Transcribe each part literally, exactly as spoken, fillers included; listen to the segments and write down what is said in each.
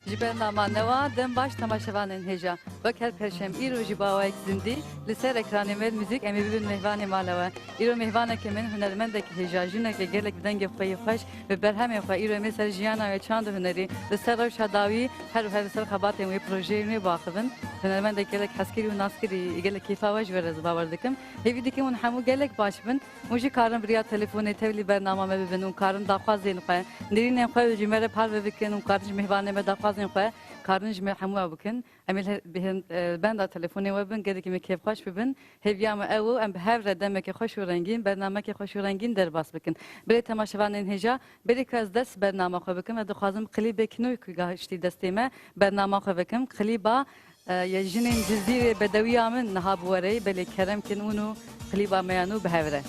Ji bernama newa dem baş temaşevanên hêja. Wek her perşem îro jî bi awayek zindî li ser ekranê me Muzîk em ê bibin mêvanê mala we. Îro mêvaneke min hunermendeke hêja, jineke gelek bi dengê xwe yê xweş, bi berhemên xwe îro em ê ser jiyana wê, çand û hunerî, li ser rewşa dawî her û her li ser xebatên wê, projeyên wê biaxivin. Hunermendeke gelek hezkirî û naskirî, gelek kêfa we ji we re ez bawer dikim. Hêvî dikim hûn hemû gelek baş bin. Hûn jî karin bi riya telefonê tevlî bernama me bibin, hûn karin daxwazên xwe, nêrînên xwe ji me re parve bikin, hûn karin ji mêvanê me daxwazên xwe, karin ji me hemû ew bikin. Em ê li her-, bi hin-, e, benda telefonê we bin, gelekî me kêfxweş bibin. Hêviya me ew e, em bi hev re demeke xweş û rengîn, bernameke xweş û rengîn derbas bikin. Belê temaşevanên hêja, berî ku ez dest bernama xwe bikim, ez dixwazim klîbek nû ku gahiştî destê me, bernama xwe bikim. Klîba, e, ya jinên Cizîrê bedewiya min niha bi we re ye, belê kerem kin ûn û klîba me ya nû bi hev re.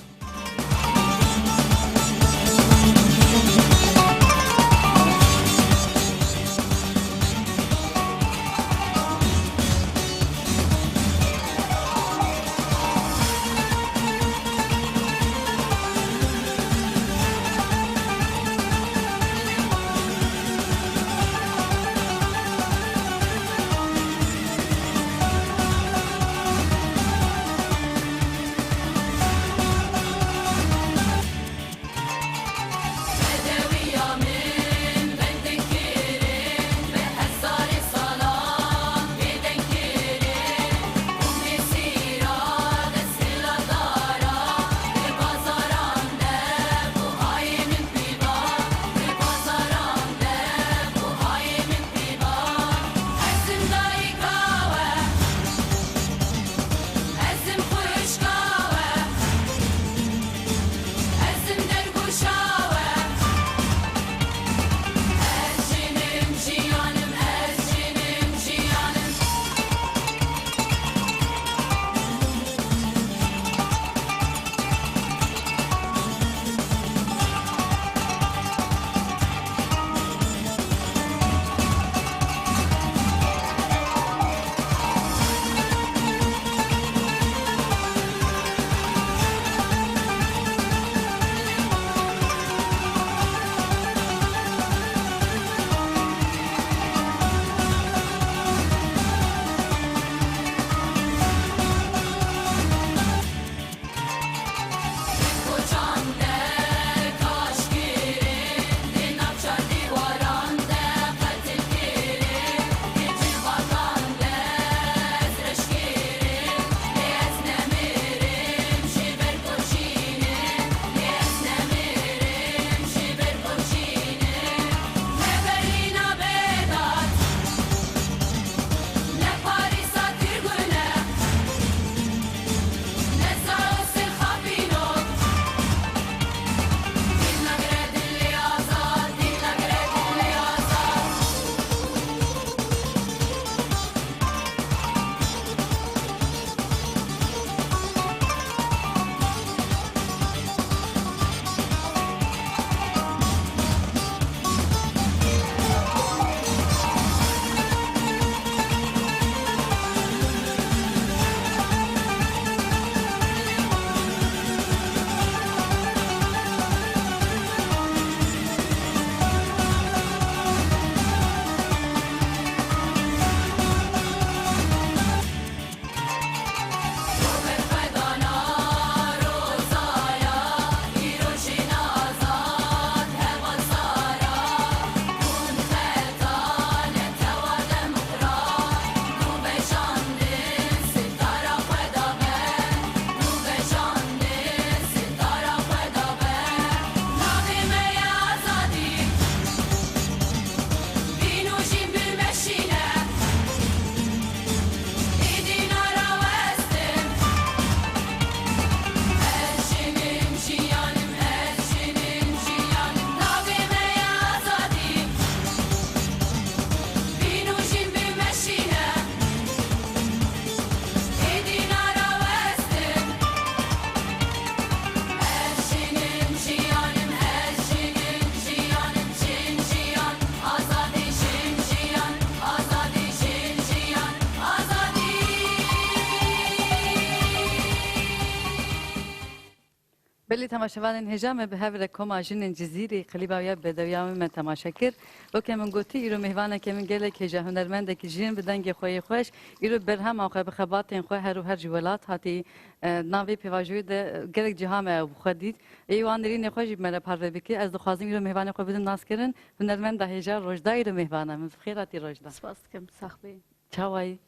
Lê temaşevanên hêja, me bi hev re Koma Jinên Cizîrê, klîba wî ya Bedewiya min me temaşe kir. Weke min gotî, îro mêhvaneke min gelek hêja, hunermendekî jin bi dengê xwe yê xweş, îro berhema xwe bi xebatên xwe her û her ji welat hatî, e, navê pêvajoyê de, e, gelek ciha me ew bi xwe dît. Ê wan nêrînê xwe jî bi me re parve bike. Ez dixwazim îro mêhvanê xwe bidim naskirin. Hunermenda hêja Rojda îro mêhvana min. Bi xêr hatî Rojda. Spas dikim, sax bî. Çawayî?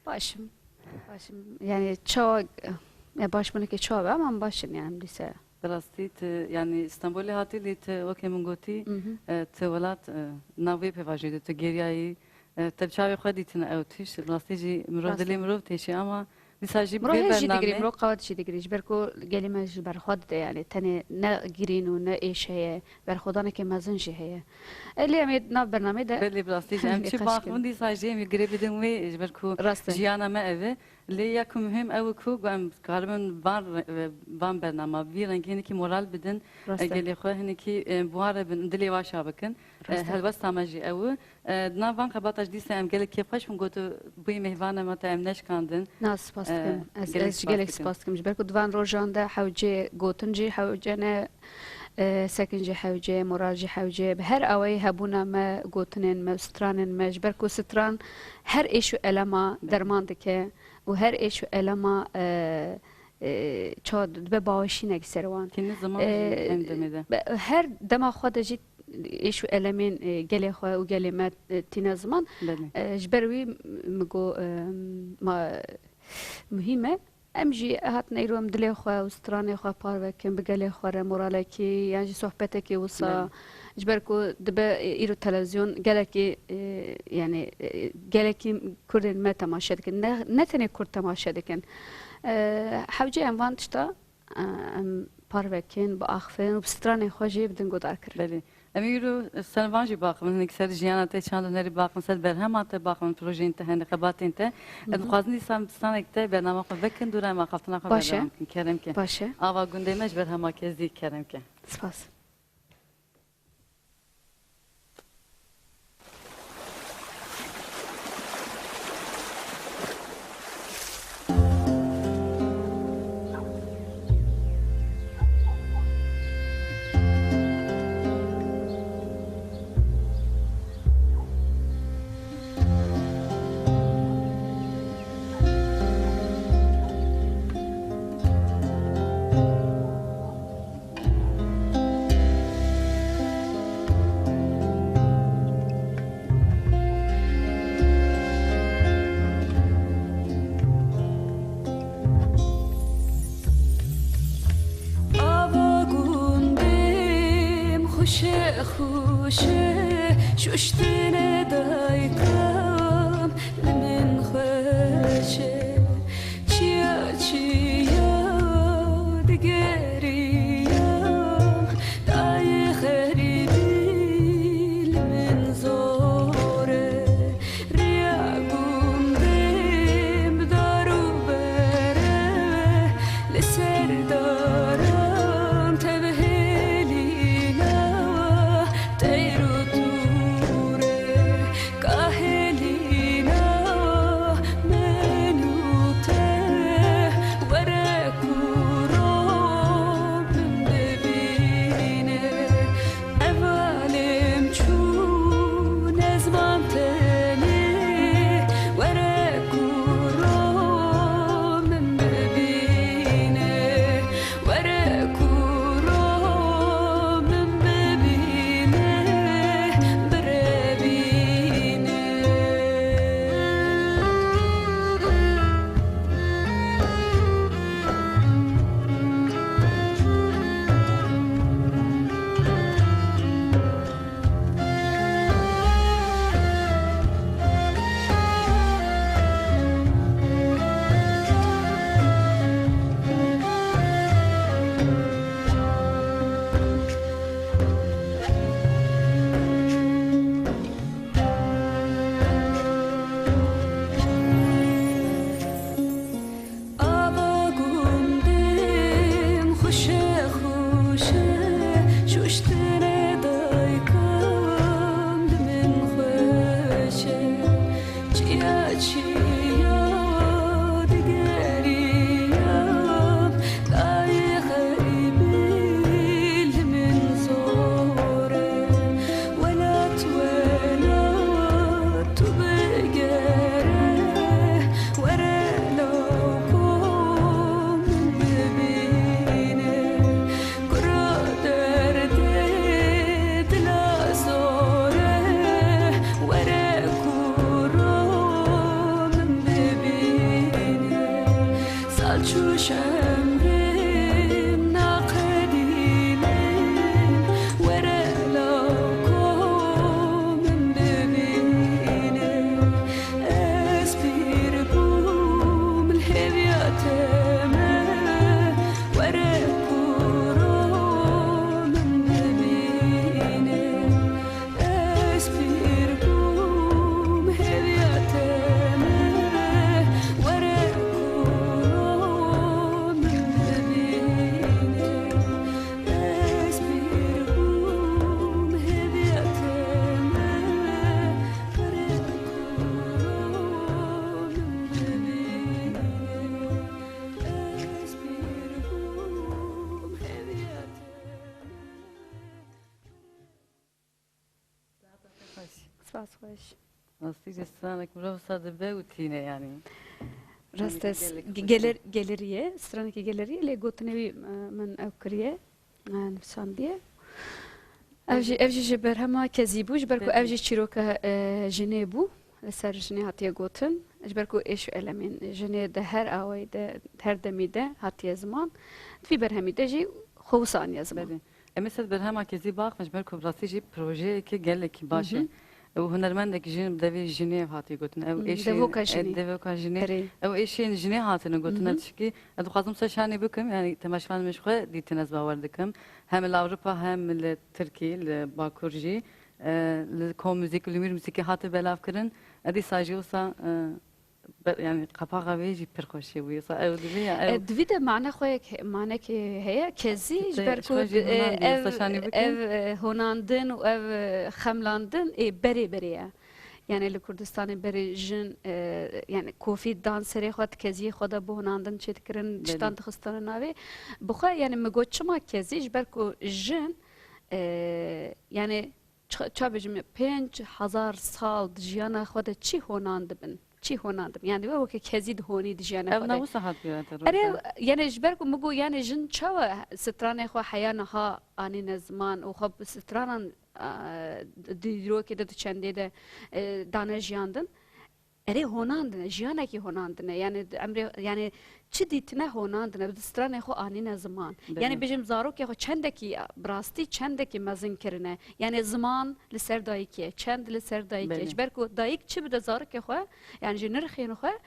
Baş im. Baş im. Yani çawa, ya baş bûnekê çawa be, ama em baş in yani em dîse. Bi rastî tu, yani Stenbolê hatî lê tu wekî min gotî, Mhm. e, tu welat, e, navê pêvajoyê de tu geriyayî, e, te bi çavê xwe dîtine ew tişt. Bi rastî jî mirov Rastî. dilê mirov têşî ama dîsa jî Mirov bê hêz jî digirî, bername. mirov qewet jî digirî. Ji ber ku gelê me ji ber xwe dide yani. Tenê ne girîn û ne êş heye. Berxwedaneke mezin jî heye. E, lê em ê nav bernamê de Belê, bi rastî jî em çi nîqaş bikin. Baxivin dîsa jî em ê girê bidin wê, ji ber ku Rast e. jiyana me ev e. Lê ya ku muhîm ew e ku em karibin van re-, van bernama, vî rengî hinekî moral bidin, Rast e. e, gelê xwe hinekî, e, bi wan re bin, dilê wan şa bikin. E, Rast e. helwesta me jî ew e. E, di nav van xebata jî dîsa em gelek kêfxweş bûn, gotu bûyî mêhvana me te em neşkandin. Na, spas E, dikim. Ez, gelek ez jî spas gelek dikim. spas dikim. Ji ber ku di van rojan de hewcê gotin jî hewce ne, e, sekin jî hewce, moral jî hewce. Bi her awayî hebûna me, gotinên me, stranên me, ji ber ku stran her êş û elema Belê. derman dike û her êş û elema, e, e, çawa dibe baweşînek ser wan. Tîne ziman jî E, em demê de. be-, her dema xwe de jî êş û elemên, e, gelê xwe û gelê me, e, tîne ziman. Belê. E, ji ber wî m-, min got, e, ma, muhîm e. Em jî hatin îro em dilê xwe û stranê xwe parve kin, bi gelê xwe re moralekî yan jî sohbetekî wisa. Belê. Ji ber ku dibe, e, îro televîzyon gelekî, e, yani, e, gelekî Kurdên me temaşe dikin. Ne, ne tenê Kurd temaşe dikin. E, hewce em van tişta, e, em parve kin, biaxivin û bi stranên xwe jî bidin guhdar kirin. Belê. Em ê îro ser van jî baxivin, hinek ser jiyana te, çand hunerî baxivin, ser berhema te baxivin, projeyên te hene, xebatên te. Hı hı. Em dixwazin dîsa em stranek te bernama xwe vekin, dûra em axaftina xwe Baş e. berdewam bikin. Kerem ke. Baş e. Ava gundê me ji berhema kezî kerem ke. Spas. Ava gundê min xweş e, xweş e, şuştine dayikam li min xweş e. Çiya çiya digeriyam, dayê xerîbî li min zor e. Riya gundê min dar û ber e, li ser daran tevhêlîna teyr û tûr e. Kahêlîna min û Şemrên naqedînin, were lako min bibîne. Ez pîr bûm li hêviya te me, were kuro min bibîne. Ez pîr bûm hêviya te me, were kuro min bibîne. Ez pîr bûm hêviya te me, were kuro min bibîne. Ez pîr bûm hêviya te me. Spas xweş. Rastî jî stranek mirov sa dibe û tîne yanî. Rast e, gelek xweş. Geler-, geleriye, stranekî geleriyê lê gotinê wî, e, min ew kiriye, e, nivîsandiye. Ev jî, ev jî ji berhema Kezî bû, ji ber ku ev jî çîroka, e, jinê bû, li ser jinê hatiye gotin. Ji ber ku êş û elemên jinê di her awayî de, her demî de hatiye ziman. Di vî berhemî de jî xwe wisa aniye ziman. Belê. Em ê ser berhema Kezî biaxivin, ji ber ku bi rastî jî projeyeke gelekî baş e. Hı hı. Û hunermendek jin bi devê jinê hatiye gotin. Ew Hmm, êşên, devoka e, jinê. Devoka jinê. Erê. Ew êşên jinê hatine gotin. Hı hı. Tişkî ez dixwazim ser şanê bikim, yanî temaşevanên min ji xwe dîtin ez bawer dikim. Hem li Ewropa hem li Tirkî, li Bakur jî, e, li Kom Müzik, li Mür Müzikê hate belavkirin. E, dîsa jî wisa, e, Be-, yanî qapaxa wê jî pir xweşî bû. Sa ew divê ya ew E, di vî de mane xwe yek he-, manekê heye. Kezî ji Te-, ber ji ku xwe jî di-, e, hunan diye, ev, sa şanî bike. Ev, e, honandin û ev, e, xemlandin ê berê berê ye. Yani li Kurdistanê berê jin, e, yani kofî dan serê xwe, di keziyê xwe de bi honandin çêdikirin, Belê. tiştan dixistine navê. Bi xwe yani min got çima kezî, ji ber ku jin, e, yani çi-, ça bêjim, pênc hezar sal di jiyana xwe de çi honandibin? Çi honandibin? Yani we weke kezî dihonî di jiyana Ev xwe de. Navûsa hat pêwate Erê, rojda. Yani ji ber ku min got, yani jin çawa stranê xwe heya niha anîne ziman û xwe bi stranan, a, di dîrokê de, di çendê de, e, dane jiyandin? Erê honandine, jiyanekî honandine. Yani di emrê, yani çi dîtine honandine, bi stranê xwe anîne ziman. Belê. Yani bêjim zarokê xwe çendekî, bi rastî çendekî mezin kirine. Yani ziman li ser dayikê, çend li ser dayikê. Belê. Ji ber ku dayik çi bide zarokê xwe, yani ji nirxên xwe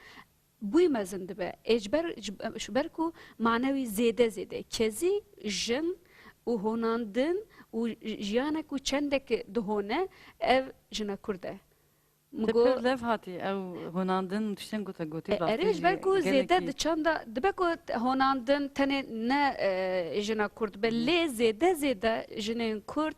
bûy mezin dibe. Ê ji ber, ji, ji ber ku manewî zêde zêde. Kezî, jin û honandin û jiyanek û çendek dihone ev jina Kurd e. Min Te got pir lev hatî ew honandin û tiştên ku te gotî E, rastî erê, ji jî ber ku zêde gelekî di çanda, dibe ku t-, honandin tenê ne, e, jina Kurd be, Hı hı. lê zêde zêde jinên Kurd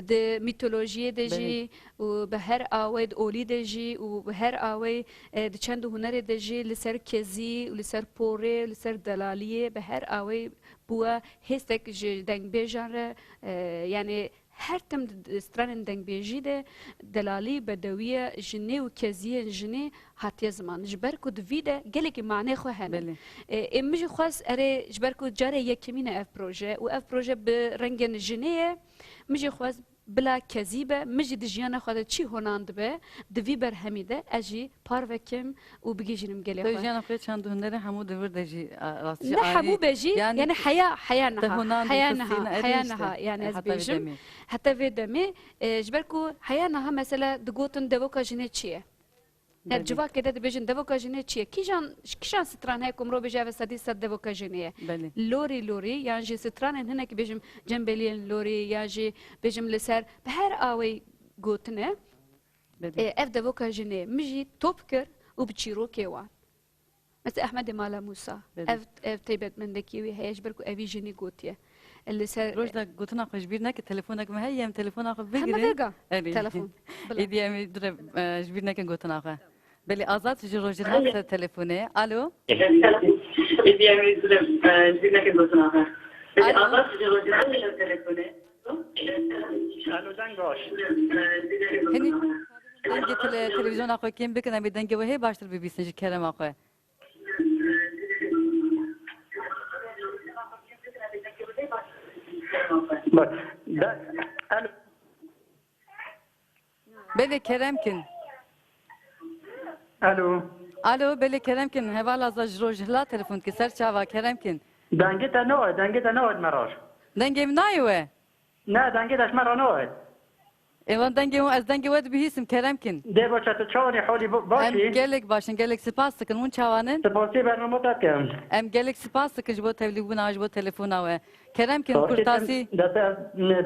di mîtolojiyê de Belê. jî û bi her awê di olî de jî û bi her awê, e, di çend û hunerê de jî li ser kezî û li ser porê û li ser delaliyê bi her awê bûye hêstek ji dengbêjan re, e, yani Her tim di, di stranên dengbêjî de delalî, bedewiye, jinê û keziyên jinê hatiye ziman. Ji ber ku di vî de gelekî manê xwe hene. Belê. E, ê, min jî xwest erê, ji ber ku carê yekemîn e ev proje û ev proje bi rengên jinê ye, min jî xwest bila kezî be, min jî di jiyana xwe de çi honandibe, di vî berhemî de ez jî parve kim û bigihîjînim gelê Te xwe. Jiyana xwe çand û hunerê hemû di vir de jî, a, rastî Ne arî, hemû be jî, yani yani heya, heya te niha, honan heya dixistîne niha, heya erişte, niha, yani e, ez heta vê bêjim, demê. heta vê demê, e, ji ber ku heya niha mesela digotin devoka jinê çi ye? Ya Belê. civakê de dibêjin devoka jinê çi ye? Kîjan, kîjan stran heye ku mirov bêje ev sedî sed devoka jinê ye? Belê. Lorî lorî, yan jî stranên hinek bêjim cembeliyên lorî, yan jî bêjim li ser, bi her awê gotine, Belê. E, ev devoka jinê min jî top kir û bi çîrokê wan. Mesela Ehmedê Mala Mûsa. Belê. Ev, ev taybetmendekî wî heye, ji ber ku evî jinî gotiye. E, li ser Rojda gotina xwe ji bîr neke, telefonek me heye, em telefona xwe Heme bigirin. vêga. Erê. Telefon. Bila. Êdî em ê dire, e, ji bîr nekin gotina xwe. Belê, Azad ji Rojhilat ser telefonê. Alo. Êdî em ê dire, e, ji bîr nekin gotina xwe. Belê, Alo. Azad ji Rojhilat ser telefonê. Alo, deng baş. Hinî dengê tele-, televîzyona xwe kêm bikin, em ê dengê we hê baştir bibîsin ji kerema xwe. Bak, de-, alo. Belê, kerem kin. Alo. Alo, belê kerem kin, hevala za ji Rojhilat telefon dike, ser çava kerem kin. Dengê te nayê, dengê te nayê me re. Dengê min nayê we? Ne, dengê te ji me re nayê. Ê, wan dengê wan, ez dengê we dibihîsim, kerem kin. Dê baş e, tu çawan î, holî bo-, baş î? Em gelek baş in, gelek spas dikin, hûn çawan in? Spasî bernama te dikim. Em gelek spas dikin ji bo tevlîbûna, ji bo telefona we. Kerem kin, kurtasî. Destê,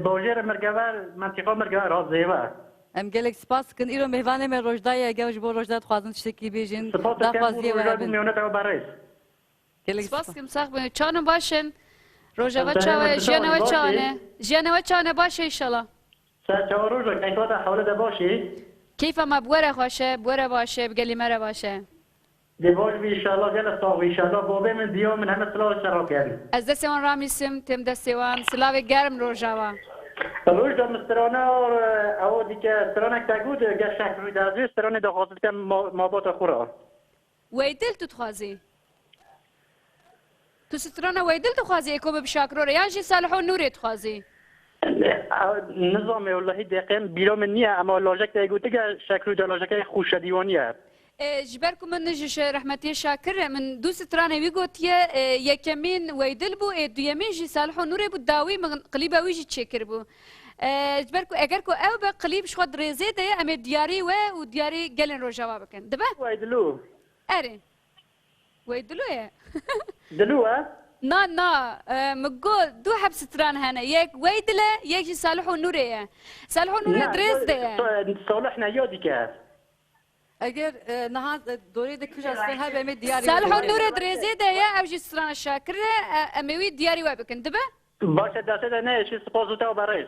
bajêrê Mirgever, mentiqa Mirgever, Razêve. Em gelek spas dikin. Îro mêvanê me Rojda ye, eger ji bo Rojda dixwazin tiştekî bêjin, daxwaziyê we hebin. Spas dikim, Rojda bû mîyone te berêz. Gelek spas. Spas dikim, sax bin. Çawan in, baş in? Rojava çawa ye? Jiyana we çawan e? Jiyana we çawan e? Baş e înşallah. Ser çawa Rojo, keyfa te, hewle de baş î? Keyfa me bi we re xweş e, bi we re baş e, bi gelî me re baş e. Dê baş bî înşallah, gelek sax bî înşallah. Babê min, diya min heme silav ser xwe kerin. Ez destê wan ramîsim, têm destê wan. Silavê germ Rojava. Rojda min strana, ew dike stranek te got, ger şek rû de, ez stranê daxwaz dikim ma-, mabata xwe re. Weydil tu dixwazî? Tu strana Weydil dixwazî, ê ku bi Şakiro re, yan jî Saliho Nûrê dixwazî? Nizam e, wellahî deqêm bîra min niye, ema lajek te gotiye, Şakiro de lajeke xweşedîwanî ye. E, ji ber ku min ji şe-, rehmetiyê Şakir re, min du stranê wî gotiye, e, yekemîn Weydil bû, ê duyemîn jî Saliho Nûrê bû, dawî min klîba wî jî çêkiribû. E, ji ber ku eger ku ew be, klîb ji xwe di rêzê de ye, em ê diyarî we û diyarî gelên Rojava bikin. Dibe? Weydilû. Erê. Wey Dilo ye. Dilo e? Na, na, e, min got du heb stran hene. Yek Wey Dil e, yek jî Saliho Nûrê ye. Saliho Nûrê di rêz de ye. Salih ne ya dike. Eger, e, niha, e, dorê de kija stran hebe, em ê diyarî Saliho Nûrê di rêzê de ye, ew jî strana Şakir e, e, em ê wî diyarî we bikin. Dibe? Baş e, destê te neyê, spas û te û berêz.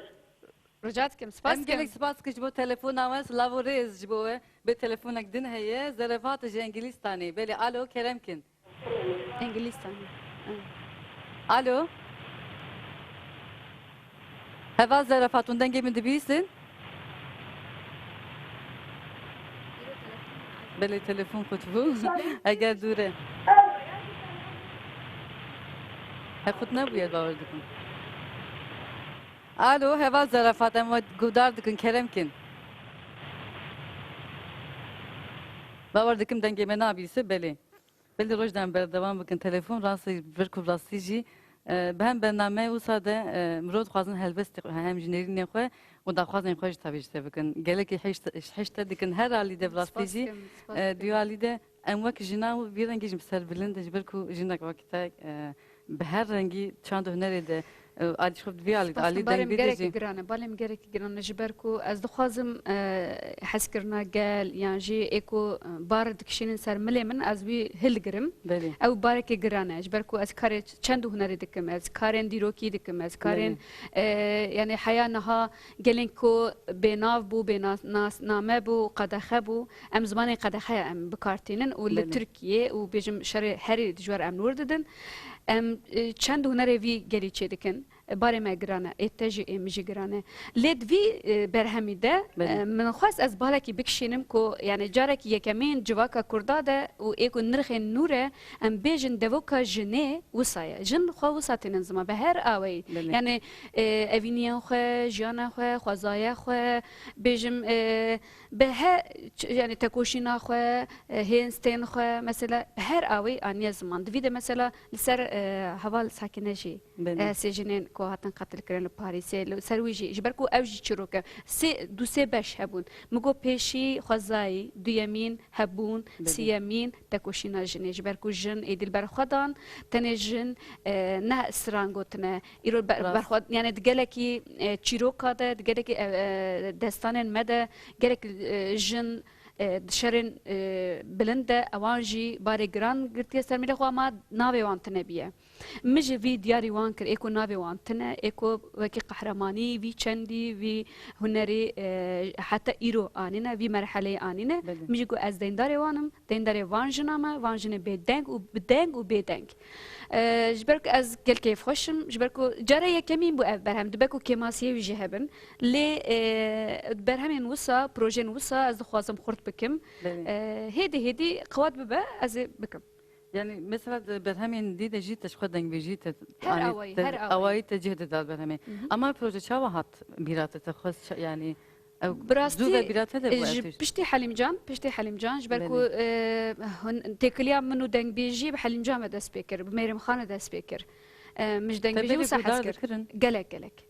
Rica dikim, spas dikim. Em gelek spas dikin ji bo telefona we, silav û rêz ji bo we. Bi telefonek din heye, Zerefat ji Engilîstanê. Belê, alo, kerem kin. Engilîstanê. Alo. Heval Zerefat, hûn dengê min dibîsin? Belê telefon qut bû. Eger dûr e. He, qut nebûye, bawer dikim. Alo, heval Zerefat, em we guhdar dikin, kerem kin. Bawer dikim dengê me nabîse, belê. Belê, roj de em berdewam bikin telefon, rastî, vir ku rastî jî, e, bi hem bernameyê wisa de, e, mirov dixwazin helbestê xwe, hem ji nêrînê xwe û daxwazên xwe jî tevî ji te bikin. Gelekî hişt-, hişte dikin her alî de, bi rastî jî, e, duya alî de em wek jina û vî rengî jî bi ser bilind e, ji ber ku jinek wekî te, e, bi her rengî çand û hunerê de, e, alî ji xwe bi vî alî de, alî deng bidî jî. Balê min gelekî giran e, ji ber ku ez dixwazim, e, hezkirina gel yan jî ê ku, e, bar dikişînin ser milê min, ez wî hildigirim. Belê. Ew barekê giran e, ji ber ku ez karê çend û hunerê dikim, ez karên dîrokî dikim, ez karên, e, yanî heya niha gelên ku bênav bû, bê nas-, nas-, name bû, qedexe bû, em zimanê qedexeya em bi kar tînin û li Tirkiyê û bêjim şerê herî dijwar em li wir didin. Em, e, çend hunerê vî gelî çê dikin. Barê me giran e, ê te jî ê min jî giran e. Lê di vî, e, berhemî de, e, min xwest ez balekî bikişînim ku, yanî carekî yekemîn civaka Kurda de û ê ku nirxên nû re em bêjin devoka jinê wisa ye. Jin xwe wisa tênin ziman bi her awayî. Belê. Yanî, e, evîniyên xwe, jiyana xwe, xwezaya xwe, bêjim, e, bi he, ç-, yanî tekoşîna xwe, e, hêstên xwe, mesela bi her awayî aniye ziman. Di vî de mesela li ser, e, heval Sakine jî, e, sê jinên ku hatin qetilkirin li Parîsê, li ser wî jî, ji ber ku ew jî çîrok e. Sê, du sê beş hebûn. Min got pêşî xwezayî, duyemîn hebûn, sêyemîn tekoşîna jinê. Ji ber ku jin êdî li ber xwe dan, tenê jin, e, ne stran gotine. Îro ber-, berxwe, yani di gelekî, e, çîroka de, di gelekî, e, e, destanên me de gelek, e, jin, e, di şerên, e, bilind de ewan jî barê giran girtiye ser milê xwe, ama navê wan tune bûye. Min jî vî diyarî wan kir, ê ku navê wan tune, ê ku wekî qehremanî, vî çendî, vî hunerî, e, heta îro anîne, vî merheleyê anîne. Belê. Min jî got ez deyndarê wan im. Deyndarê van jina me, van jinê bêdeng û bi deng û bêdeng. E, ji ber ku ez gel kêfxweş im, ji ber ku cara yekemîn bû ev berhem, dibe ku kêmasiyê wî jî hebin. Lê, e, berhemên wisa, projeyên wisa ez dixwazim xurt bikim. Belê. E, hêdî hêdî qewat bibe, ez ê bikim. Yani mesela di berhemên dî de jî te ji xwe dengbêjî te, her awayî, her awayî, awayî te cih dida berhemê. Hı hı. Ama proje çawa hat bîra te, te xwest ça-, yani Ew Bi rastî, zû ve bîra te de bû, e, ji Ertûş? Piştî Helîmcan, piştî Helîmcan, ji ber Belê. ku, e, hûn, têkiliya min û dengbêjiyê bi Helîmcan ve dest pê kir, bi Mêremxan ve dest pê kir. E, min ji Te dengbêjî belê wisa hez guhdar kir. dikirin? Gelek, gelek.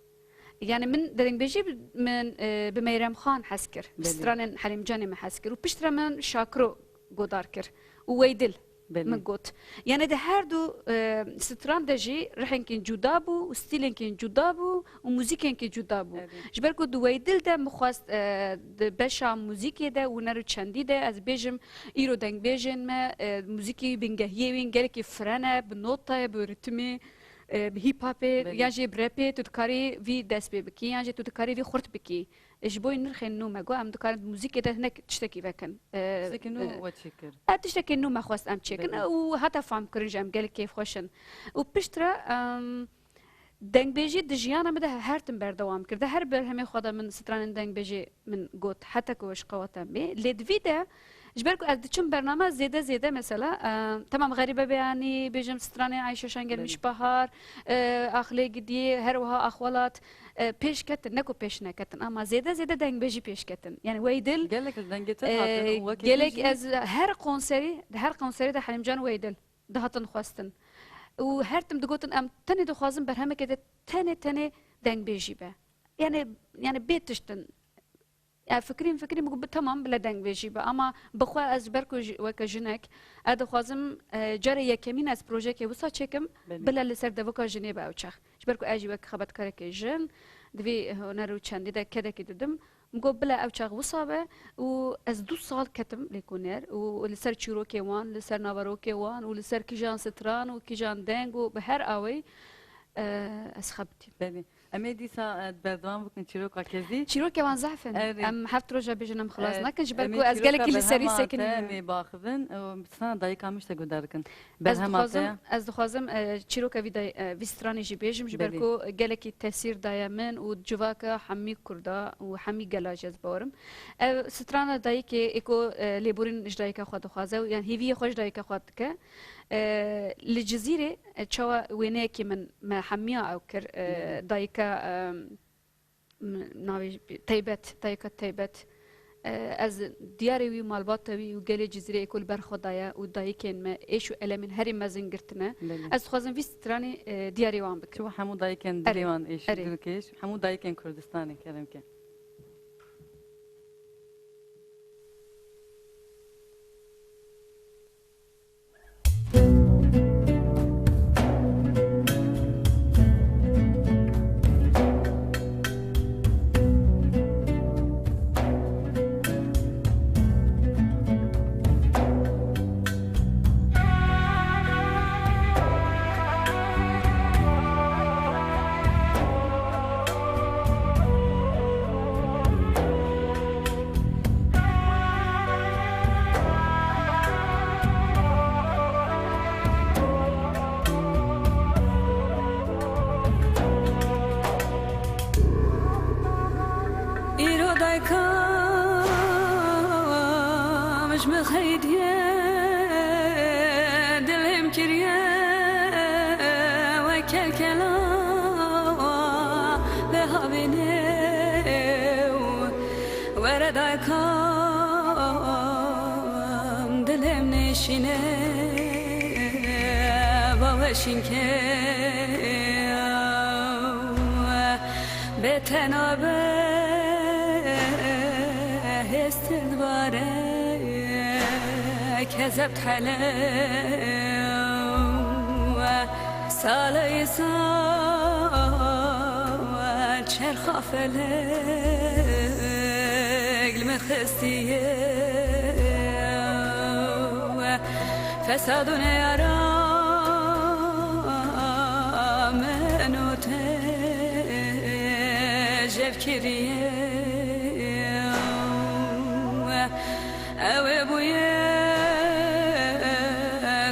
Yani min dengbêjî bi, min, e, bi Mêremxan hez kir. Bi Belê. stranên Helîmcanê min hez kir. Û piştre min Şakiro godar kir. Û Weydil Belê. min got. Yani di her du, e, stran de jî rihênkên cuda bû û stîlênkên cuda bû û muzîkênkê cuda bû. Evet. Ji ber ku di Weydil de min xwest, e, di beşa muzîkê de û huner û çendî de ez bêjim, îro dengbêjên me, e, muzîkî bingehiyê wîn gelekî firene, bi notayê, bi ritmê, e, bi hîp hopê Belê. yan jî bi repê tu dikarî vî dest pê bikî yan jî tu dikarî vî xurt bikî. E, ji bo nirxên nû me got, em dikarin di muzîkê de hinek tiştekî vekin. E, Tiştekî nû e, we çêkir? E, tiştekî nû me xwest em çêkin. Belê. Û heta fam kirin jî em gelek kêfxweş in. Û piştre, em, dengbêjî di jiyana min de her tim berdewam kir. Di her berhemê xwe de min stranên dengbêjê min got, heta ku ji qewata me. Lê di vî de, ji ber ku ez diçim bername zêde zêde mesela, e, temam Xerîbe Beyanî, bêjim stranên Ayşe Şengel, Belê. Mişbahar, e, Axlê Gidiyê, her wiha Axwelat, e, pêş ketin, ne ku pêş neketin, ama zêde zêde dengbêjî pêş ketin. Yani Weydil, Gelek li dengê te e, hatin û wekî gelek din jî ez her konserî, her konserî de Helîmcan Weydil dihatin xwestin. Û her tim digotin, em tenê dixwazin berhemekê de tenê, tenê dengbêjî be. Yani, yani bê tiştin. Ya fikrîm, fikrîm, got, "Bi, temam, bila dengbêjî be." Ama bi xwe ez ji ber ku ji, weke jinek, ez dixwazim, e, carê yekemîn ez projeyekê wisa çêkim, Belê. bila li ser devika jinê be ew çax. Ji ber ku ez jî wek xebatkarekê jin, di vî huner û çendî de kedekî didim. Min got, "Bila ew çax wisa be." Û ez du sal ketim lêkoner û li ser çîrokê wan, li ser naverokê wan û li ser kîjan stran û kîjan deng û bi her awey, e, ez xebitîm. Belê. Em ê dîsa, e, berdewam bikin çîroka kezî. Çîrokê wan zehf in. Erê. Em heft roja bêjin em xilas E, nakin, ji ber em ku ê ez çîroka gelekî li serî berhema te sekinîme. em ê biaxivin. E, sana dayika min ji te guhdar dikin. Ez Berhema te dixwazim, ya. ez dixwazim, e, çîroka vî day-, e, vî stranê jî bêjim, ji ber Belê. ku gelekî tesîr daye min û civaka hemî Kurda û hemî gela jî ez bawerim. Ev strana dayikê, ê ku, e, lêborîn ji dayika xwe dixwaze û yan hêviyê xwe ji dayika xwe dike. E, li Cizîrê, e, çawa wêneyekî min me hemiya ew kir, e, Belê. dayika, e, m-, navê jî Teybet, dayika Teybet. E, ez diyarê wî, malbata wî û gelê Cizîrê ê ku li ber xwe daye û dayikên me êş û elemên herî mezin girtine. Belê. Ez dixwazim vî stranî, e, diyarê wan bikim. Çi hemû dayikên Erê, dilê wan êş û erê. dilkêş, hemû dayikên Kurdistanê kerem ke. Îro dayka min ji min xeydiye, dilê min kiriye wek kelkela lê havînê û were dayka min dilê min nêşîne baweşînkê. Bê te nabe hêstin bare kezeb hele. Salê îsa çerxa felek li min xistiye. Fesad û neyara min û te jev kiriye. Ew ê bûye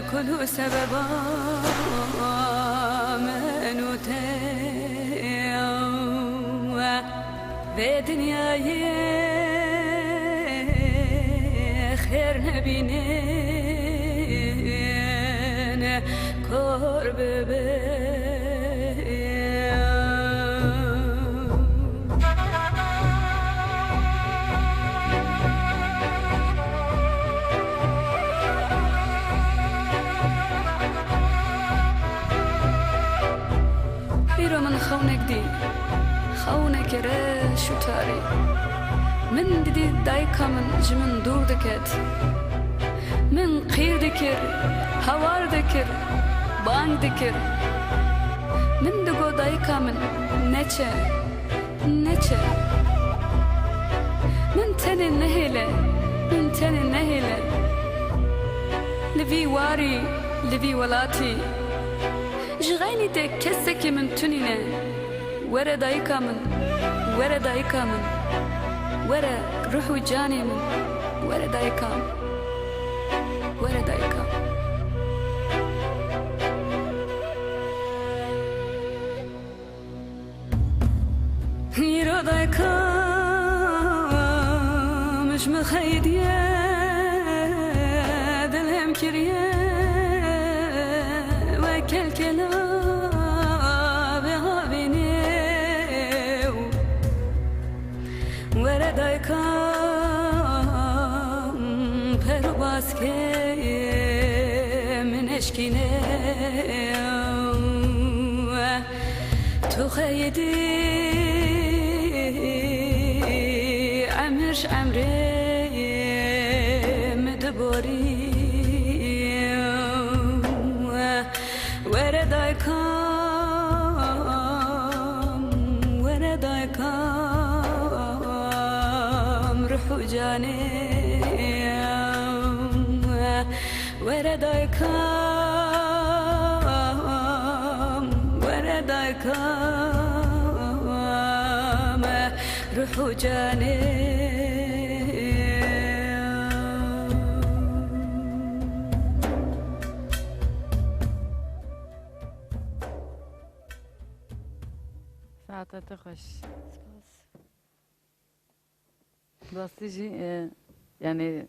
kul û sebeba min û te. Vê dinyayê xêr nebînin kor bibe. Xewnek dî, xewneke reş û tarî. Min didî dayika min ji min dûr diket. Min qîr dikir, hawar dikir, bang dikir. Min digot dayika min, neçe, neçe. Min tenê nehêle, min tenê nehêle. Li vî warî, li vî welatî. Ji xeynî te kesekî min tunîne. Were dayika min, were dayika min. Were ruh û canê min, were dayika min. Were dayika min. Îro dayika min ji min xeydiye, dil hem kiriye, wek kelkela bê havînê. Were dayika min, per û baskê min eşkîne. Tu xeyidî emir ji emrê min diborî. Were dayika min, were dayika min, ruh û canê min. Were dayika min, were dayika min, ruh û canê min. Saeta te xweş. Spas. Bi rastî jî, e, yani,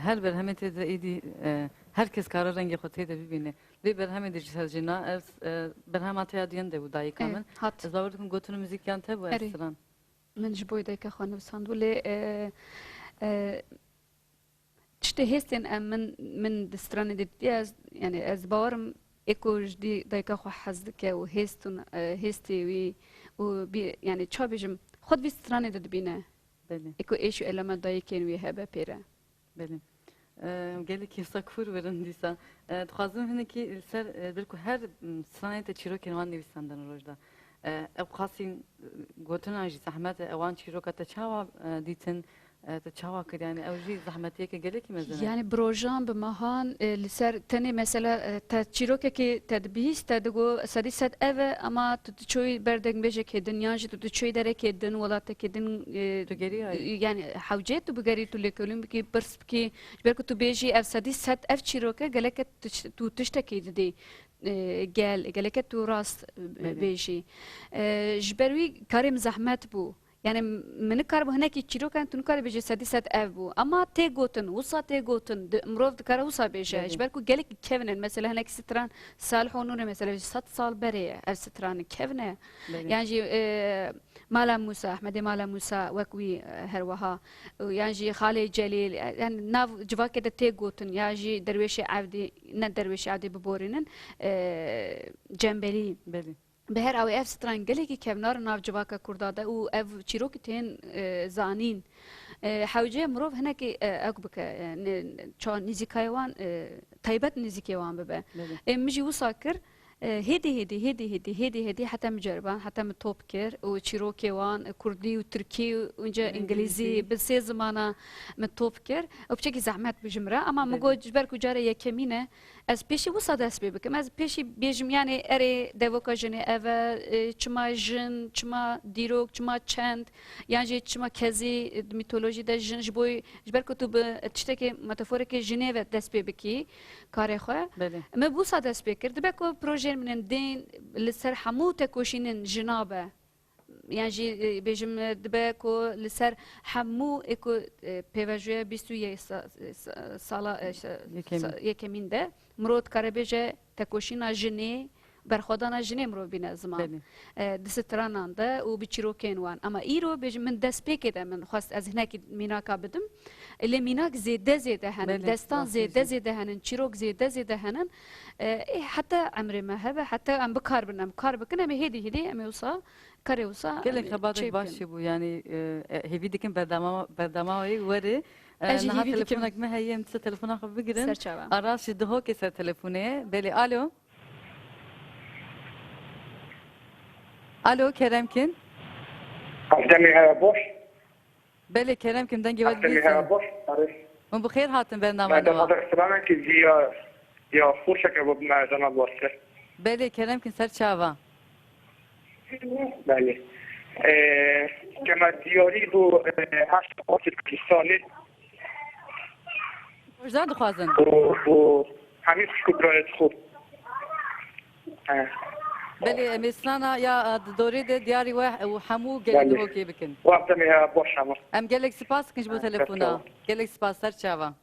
her berhemê tê de êdî, e, her kes kare rengê xwe tê de bibîne. Lê berhemê de jî ser jina, ez, e, berhema te ya duyan de bû dayika Ê, min. Hat. Ez bawer dikim gotin û muzîkiyan te bû, Erê. Estran. Min ji bo dayika xwe nivîsandibû, lê, e, e, tiştê hêstên em min, min di stranê de dîtiye, ez, yani, ez bawerim ê ku ji dî dayika xwe hez dike û hêst û, e, hêstê wî û bî, yani, ça bêjim, xwe di vî stranê de dibîne. Belê. Ê ku êş û elama dayikên wî hebe pê re. Belê. E, gelekî wisa kûr birin dîsa. E, dixwazim hinekî li ser, e, belku her, m, stranê te çîrokên wan nivîsandin roj de. E, ew qasî, e, gotina jî zehmet e, ewan çîroka te çawa, e, dîtin? E, te çawa kir? Yani ew jî zehmetiyeke gelekî mezin e. Yani bi rojan, bi mehan, e, li ser tenê mesela, e, te çîrokekê te dibihîst, te digo sedî sed ev e, ama tu diçoyî ber dengbêjekê din, yan jî tu diçoyî derekê din, welatekê din, e, Tu geriyayî. Yani hewce tu bigerî, tu lêkolîn bikî, pirs bikî, ji ber ku tu bêjî ev sedî sed ev çîrok e, gelek e tu, tu tiştekî didî, e, gel, gelek e tu rast, e, Belê. bêjî. E, ji ber wî karê min zehmet bû. Yani, min nikaribû hinekî çîrokan, tu nikarî bêjî sedî sed ev bû. Ama tê gotin, wisa tê gotin, di, mirov dikare wisa bêje. Belê. Ji ber ku gelek kevin in. Mesela hinek stran Salih û Nûrê mesela sed sal berê ye. Ev stran kevin e. Belê. Yan jî, e, Mala Mûsa, Ehmedê Mala Mûsa wek wî, e, her wiha. Û yan jî Xalê Celîl, e, yani nav civakê de tê gotin. Ya jî Derwêşê Evdî, ne Derwêşê Evdî biborînin, e, Cembelî. Belê. Bi her awê ev stran gelekî kevnar nav civaka kurda de û ev çîrokî tên, e, zanîn. E, hewce mirov hinekî, e, ek bike, e, ne, ça nîzîkayê wan, e, taybet nîzîkê wan bibe. Belê. E, min jî wisa kir, e, hêdî, hêdî, hêdî, hêdî, hêdî, hêdî, heta min ceriban, heta min top kir û çîrokê wan, e, kurdî û tirkî û înce Îngilîzî. Îngilîzî, bi sê zimana min top kir. Ew piçekî zehmet bû ji min re, ama min Belê. got, ji ber ku cara yekemîn e, Ez pêşî wisa dest pê bikim. Ez piştî bêjim, yani erê devoka jinê ev e, e, çima jin, çima dîrok, çima çend, yan jî çima kezî, e, di mîtolojî de jin, ji bo, ji ber ku tu bi tiştekê, metaforekê jinê ve dest pê bikî karê xwe. Belê. Me wisa dest pê kir. Dibe ku projeyên min ên dên li ser hemû tekoşînên jina be. Yan jî, e, bêjim, e, dibe ku li ser hemû ê ku, e, pêvajoya bîst û yek sa-, sa-, sala, e, sa-, Yekemîn. sa-, yekemîn de mirov dikare bêje tekoşîna jinê berxwedana jinê mirov bîne ziman. Belê. E, di stranan de û bi çîrokên wan. Ama îro bêjim min destpêkê de min xwest ez hinekî mînaka bidim. E, lê mînak zêde zêde henin, Belê, destan rastî zêde jî. zêde henin, çîrok zêde zêde henin. E, ê, heta emrê me hebe, heta em bikar bin, em kar bikin, em ê hêdî hêdî em ê wisa karê wisa Gelek em ê xebatek çê baş bikin. çêbû, yanî, e, e, hêvî dikim berdama, berdama wê were. E, Ez jî niha hêvî dikim. telefonek me heye, em dîsa telefona xwe bigirin. Ser çavan. Aras ji Dihokê ser telefonê ye. Belê, alo. Alo, kerem kin. Ev demê heye baş. Belê, kerem kin, dengê we Ev demê heye dibîsin. baş. Arê. Hûn bi xêr hatin bernama Me de newa. xwe silamek ji ya, ya xweşeke bo me zana baş kir. Belê, kerem kin, ser çava. Belê. Ee, kema diyarî bû, ee, her şeqatî Kurdistanê. Rojda dixwazin. Û, û hemî xwişk û birayê xwe. He. Belê, em ê strana ya, e, di dorê de diyarî we û hemû gelê Belê. Dihokê bikin. Wextê me ya baş hema. Em gelek spas dikin ji bo He, telefona. spas. Gelek spas, ser çava.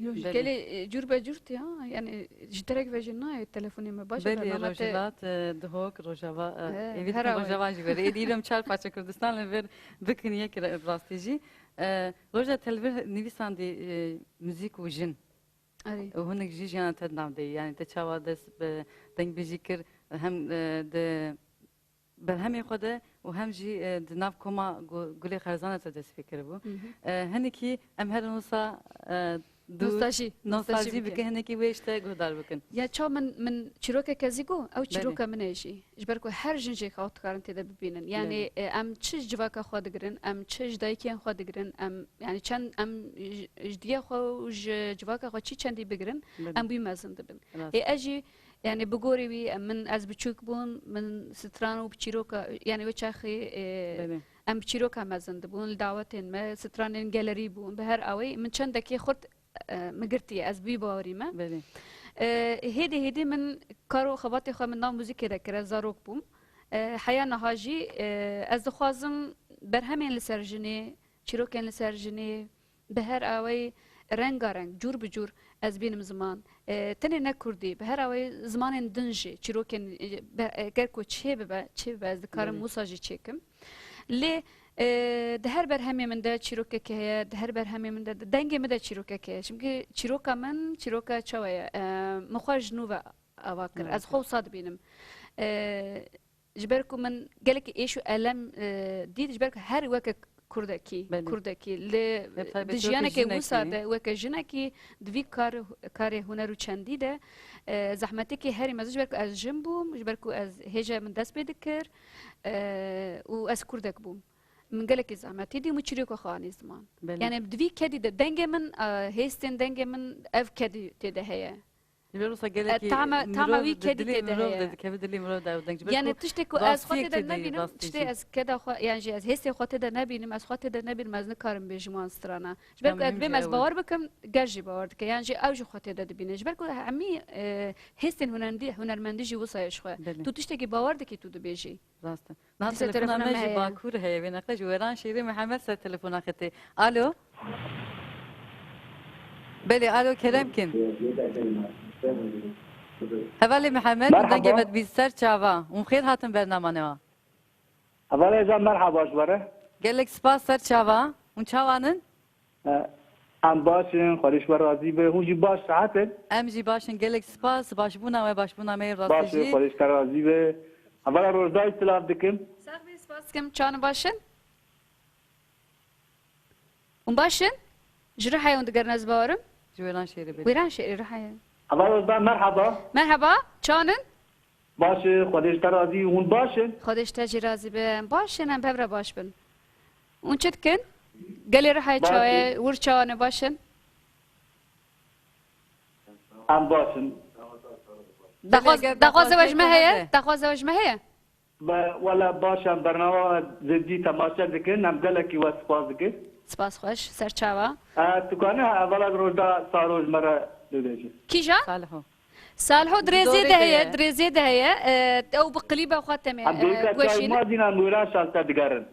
Îro ji Belê. gelê, e, cûr be cûr tê, ha? Yani ji terek ve jî nayê telefonê me. Baş e, Belê, bernama te Rojhilat, e, Dihok, Rojava, e, He, êvî her dikim awayî. Rojava jî were. Êdî îro em çar parça Kurdistan li vir bikin yek re-, rastî jî. E, Roja, te li vir nivîsandî, e, muzîk û jin. Erê. Û hinek jî jiyana te di nav de ye. Yani te çawa dest bi dengbêjî kir, hem, e, di berhemê xwe de û hem jî, e, di nav koma Gu-, Gulê Xerzan de te dest pê kiribû. Hı hı. E, hinekî em herin wisa, e, dûr, Nostalji, nostalji nostalji bikin. bikin, hinekî wê ji te guhdar bikin. Ya çawa min, min çîrokek kezî got, ew Belê. çîroka min e jî. Ji ber ku her jin jê xwe dikarin tê de bibînin. Yani, Belê. e, em çi ji civaka xwe digirin, em çi ji dayikên xwe digirin, em, yani çend em ji, ji diya xwe û ji civaka xwe çi çendî bigirin, Belê. em wî mezin dibin. Rast. Ê, ez jî Yani bi gorî wî, em, min, ez biçûk bûm, min stran û bi çîroka, yani wê çaxê, e, Belê. em bi çîroka mezin dibûn, li dawetên me, stranên gelerî bûn, bi her awê min çendekê xurt, e, min girtiye, ez bi wî bawerî me. Belê. E, hêdî hêdî min kar û xebatê xwe min nav muzîkê de kir, ez zarok bûm. E, heya niha jî, e, ez dixwazim berhemên li ser jinê, çîrokên li ser jinê, bi her awayî rengareng, cûr bi cûr ez bînim ziman. E, tenê ne kurdî, bi her awayî zimanên din jî, çîrokên, e, be-, eger ku çê bibe, çê bibe, ez dikarim Belê. wisa jî çêkim. Lê, e, di her berhemê min de çîrokekê heye, di her berhemê min de, di dengê min de çîrokekê heye. Çimkî çîroka min, çîroka çawa ye? E, min xwe ji nû ve ava kir. Evet. Ez xwe wisa dibînim. E, Ji ber ku min gelekî êş û elem, e, dît, ji ber ku her weke kurdekî, Belê. kurdekî, li, Bi taybetî di weke jiyaneke jinekî. wisa de weke jinekî, di vî kar, karê huner û çendî de, e, zehmetekî herî mezin, ji ber ku ez jin bûm, ji ber ku ez hêja min dest pê dikir, e, û ez kurdek bûm. Min gelekî zehmetî dî û çîroka xwe anî ziman. Belê. Yani di vî kedî de dengê min, e, hêstên dengê min ev kedî tê de heye. Ji ber wisa E, gelekî tama, tama mirov wî di kedî dilê tê de mirov heye. de dikeve, dilê mirov de ew deng. Ji ber Yani ku tiştê ku ez xwe rastiyê tê de kedî, nebînim, rastî tiştê jî. ez keda xwe, yan jî ez hêstê xwe tê de nebînim, ez xwe tê de nebînim, ez nikarim bêjim wan strana. Ji ber Ya ku ez mühim dibêm jî ez ew e. bawer bikim, ger jî bawer dike. Yan jî ew jî xwe tê de dibîne. Ji ber ku hemî, e, hêstên hunermendî, hunermendî jî wisa ye ji xwe. Belê. Tu tiştekî bawer dikî, tu dibêjî. Rast e. Niha Dîsa telefona telefona me me ji heye. Bakur heye, wê neqe ji wêran şêrê Mihemed ser telefona xetê. Alo? Belê, alo, kerem kin. Hevalê Mihemed, Merhaba. dengê me dibî ser çava. Hûn xêr hatin bernama newa. Hevalê Can, merhaba, ji we re. Gelek spas, ser çava. Hûn çawan in? E, em baş in, Xwedê ji we razî be. Hûn jî baş, sihet in? Em jî baş in, gelek spas. Başbûna we, başbûna me yê rastî Baş in, jî. Xwedê ji te razî be. Hevala Rojda, silav dikim. Sax bî, spas dikim. Çawan in, baş in? Hûn baş in? Ji Rihayê hûn digerin, ez bawerim. Ji wêran şêrê bê. Wêran şêrê Rihayê. Hevala Rojda, merhaba. Merhaba, çawan in? Baş e, Xwedê ji te razî, hûn baş in? Xwedê ji te jî razî be. Baş in, em bi hev re baş bin. Hûn çi dikin? Gelê Rihayê Baş çawa ye? in. Wir çawa ne, baş in? Em baş in. Daxwaz-, Belê, eger daxwaza we ji me daxwazê heye? te heye. Daxwaza we ji me heye? Be, wela baş em bernama zêdî temaşe dikin, em gelekî we spas dikin. Spas xweş, ser çava. E, tu kanî hevala Rojda Saro ji me re bibêjî. Kîjan? Saliho. Salho Di dirêzê dorê de de heye, ye. dirêzê de heye. E, ew bi klîba xwe temê, Em e, dêka çay gueşînin. ma dîna Nûran Şalte digerin.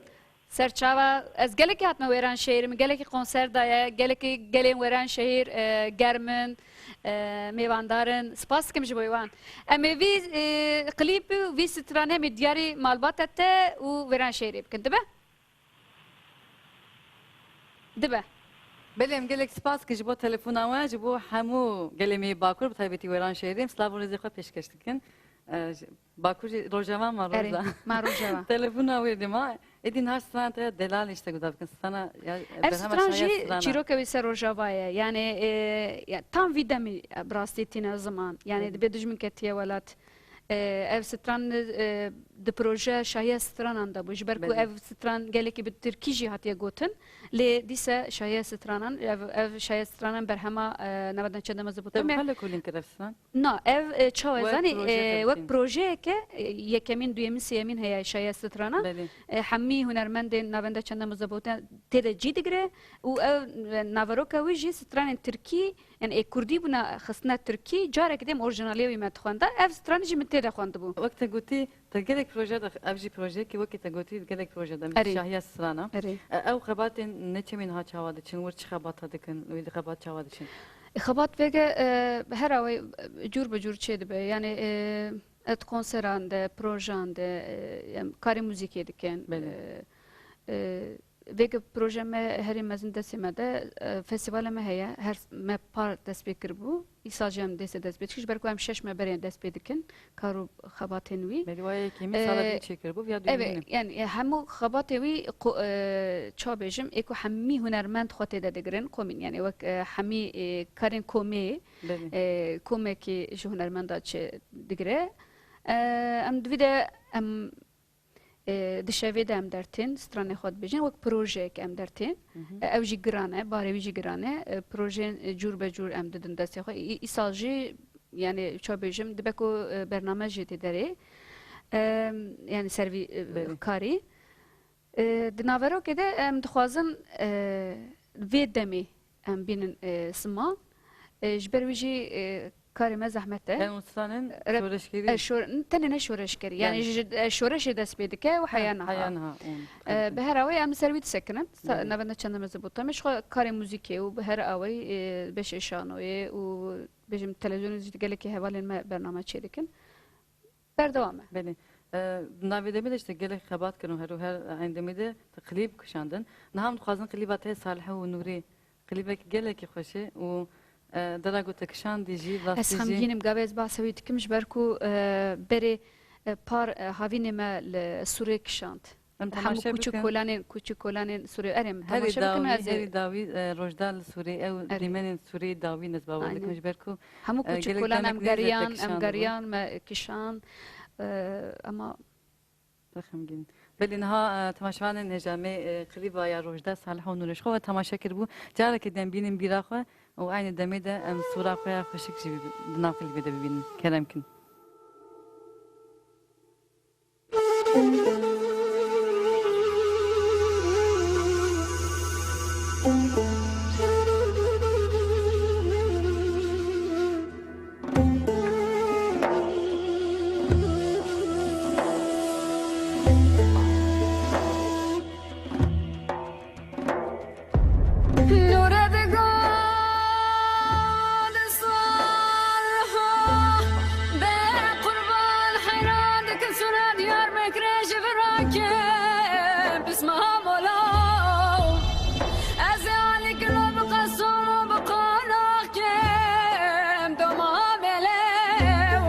Serçava, ez gelekî hatime Wêranşehîr, min gelekî konser daye, gelekî gelên Wêranşehîr, e, germ in, e, mêvandar in. Spas dikim ji bo wan. Em ê vî, e, klîp û vî stran hemî diyarî malbata te û Wêranşehîrê bikin. Dibe? Dibe. Belê, em gelek spas ki ji bo telefona we, ji bo hemû gelê me yê Bakur, bi taybetî Wêranşehîrê, em silav û rêzê xwe pêşkeş dikin. E, ji Bakur jî Rojava ma. Erê, Rojda. Ma Rojava. Telefona wê dima. Êdî niha strana te ya Delal işte guda bikin. Strana ya, ev berhema stran Şahiya jî strana. Çîroka wî ser Rojava ye. Yani, e, ya, tam vî demî, e, bi rastî tîne ziman. Yani, evet, dibe dijmin ketiye welat. E, ev stran, e, di proje Şahiya Stranan de bû. Ji ber ku, belê, ev stran gelekî bi tirkî jî hatiye gotin. Lê dîse Şahiya Stranan, ev, ev Şahiya Stranan berhema, e, Navenda Çendema Zibûta. Te me bi xwe lêkolîn kir ev stran? Na, ev, e, çawa zanî, wek proje, e, wek projeyeke, e, yekemîn, duyemîn, sêyemîn heye Şahiya Stranan. Belê. E, hemî hunermendên Navenda Çendema Zibûta tê de cî digire û ev, e, naveroka wî jî stranên tirkî, yani ê kurdî bûna xistine tirkî, carekê dê em orîjinalê wî me dixwenda. Ev stranê jî min tê de xwendibû. Wek te gotî, te gelek proje de, ev jî projeyekî wekî te gotî gelek proje de, em jî, erê, Şahiya Strana. Erê. E, ew xebatên neçemîn ha çawa diçin, wir çi xebata dikin, wî di xebat çawa diçin? E, xebat vêge, e, her awê, e, cûr bi cûr çê dibe. Yani, e, et konseran de, projan de, e, em karê muzîkê dikin. Belê. E, e, Vêge proje me herî mezin destê me de, e, festîvala me heye. Her s-, me par dest pê kiribû. Îsal jî em dê se dest pê dikin. Ji ber ku em şeş me berê dest pê dikin. Kar û xebatên wî. Belê, wa yekemîn sala, e, dî çêkiribû, viya duyemîn. Evet, yani, e, hemû xebatê wî qo-, e, ça bêjim, ê ku hemî hunermend xwe tê de digirin, komîn, yani wek, e, hemî, e, karên komê, belê, e, komekî ji hunermenda çi digire. E, em di vî de em E, di şevê de em dertên, stranê xwe dibêjin, wek projeyek em dertên. Hı hı. E, ew jî giran e, barê wî jî giran e. E, projeyên, e, cûr be cûr em didin destê xwe. Î-, îsal jî, yani, ça bêjim, dibe ku, e, bername jî tê derê. E, yani, ser vî, e, belê, karî. E, di naverokê de em dixwazin, e, vê demê em bînin, e, sima. E, ji ber wî jî, e, karê me zehmet e. Em stranên, rep-, şoreşgerî, e, şor-, tenê ne şoreşgerî. Yani, yani, ji, e, şoreşê dest pê dike û heya niha. Heya niha, û, e, bi her awê em li ser wî disekinin. Sa-, belê, Navenda Çendema Zibûta me ji xwe karê muzîkê û bi her awê, e, beşê şanoyê û bêjim televizyonê jî gelekî hevalên me bername çêdikin. Berdewam e. Belê. E, navê demê de işte gelek xebat kirin, her û her eyn demê de klîb kişandin. Niha em dixwazin klîba te Salih û Nûrî, klîbek gelekî xweş e û, e, dera ku te kişandî jî, rastî jî. Ez xemgîn im, gavê ez behsa wî dikim, ji ber ku, e, berê, e, par, e, havînê me li Sûrê kişand. Em hemû temaşe kûçik bikin. Kolanên, kûçik kolanên Sûrê. Erê, em temaşe bikin, dawî, ez ê herî dawî, e, Rojda li Sûrê, ew, erê, dîmenên Sûrê dawî nezba we, aynen, dikim, ji ber ku, hemû, e, kûçik kolan em geriyan, em geriyan, me kişan. E, ama xemgîn. Belê niha, e, temaşevanên hêja me, e, klîba ya Rojda Salih û Nûrê ji xwe ve temaşe kiribû. Carekê dem bînin bîra xwe û eynî demê de em sûra xwe ya xweşik jî bi-, di nav klîbê de bibînin. Kerem kin. Nûre digo di sal ha be qurban heyran dikin sura Diyarbekirê ji vira ke pisma mola. Ez ê alî kilo bi qeson û bi qonax kem doma melew.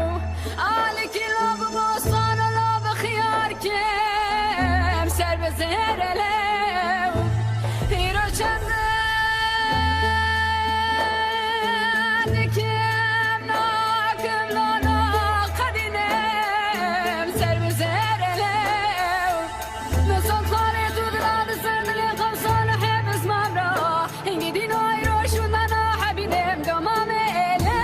Alîkî lo bi bostan û lo bi xiyar kem ser bi zêrelew. Îro çend dikim nakim lo naqedînim ser bi zêrelew. Min sond xwarê tu dila di ser dilê xewsan û hêb zman ra. Hingî dîn û eyro şûnana hebî dem doma me ele.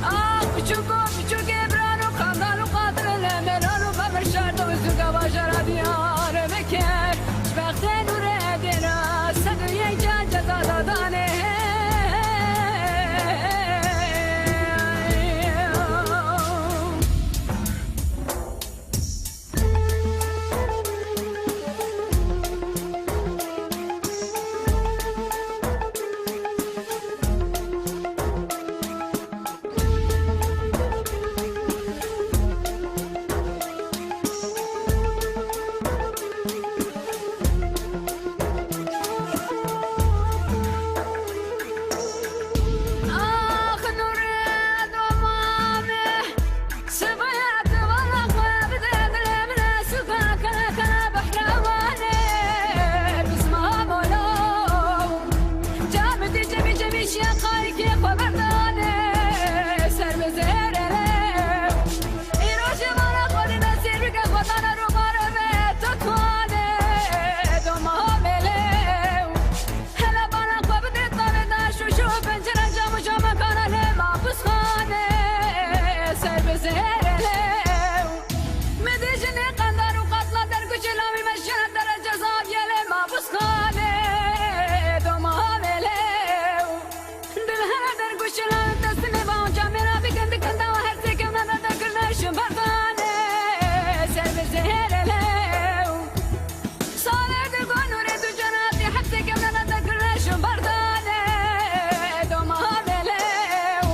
Ah, biçûk û biçûkê biran û xandal û qatilin, melan û bemirşar, dozûka bajara Diyarbekir. Ji bextê nûrê dêra sed û yek can ceza dadanê. Zêrelew, mi dijinê qendar û qatla dergûçê lawî meşkene dere cezab yelê mabusxanê doma vêlew. Dil here dergûçê lawî teslimê van camêra bikin dikin dawa her sê kevne de dekirne şin berdanê ser bi zêrelew. Salê di gon û rê tu cenatî hepsê kevnena te kirne şin berdane doma velew.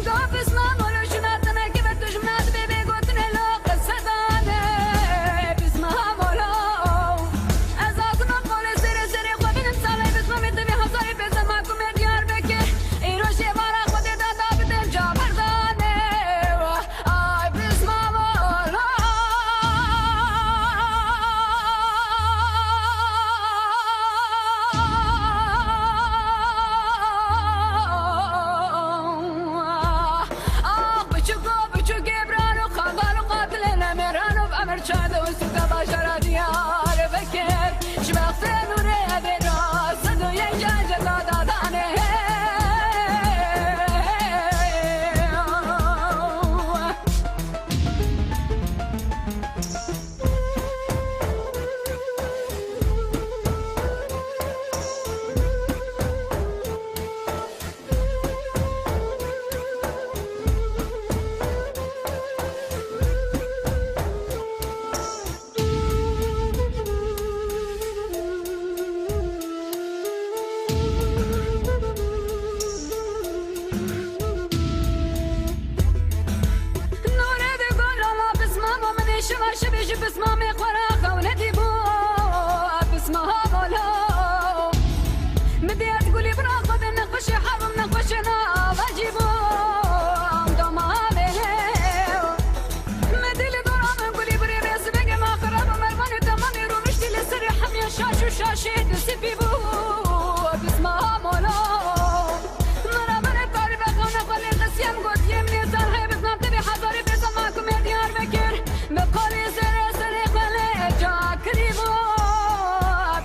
Ga pisma molo şuna tine ki ve tu ji min hatibê bê gotine lo qise dane pisma molo. Ez azima qolê serê serê xwe binim salê pisma min divê hezarê pêze ma ku me Diyarbekir. Îro jê vara xwe dê da da bidin ca berdane. Ay, pisma molo. Ah, biçûko, biçûkê birano, qandalo, qatilê nemerano, emir çarde û sûka bajara Diyarbekir. Ji bextê nûrê edê ra, sed û yek cece da da danê. Nûre de gol ala pismama min ê şiva şibê ji pismamê xwe re xewnetî bû. Pismama lo. Min dê ez gulî bira xwe de nexweşê herim nexweşê navacî bû. Doma vê Min dil dora min gulî birê bê sibê gema xirab û mervanê temanê rûniştî li serê hemya şaş û şaşê di sipî bû. Pisma mola. Mera min ê tarî be xewne xwe lê qisiyem gotiye min ê zar heye bi zan tevê hezarê pêza ma ku me Diyarbekir. Bi qolê serê serê xwe lê ca kirî bû.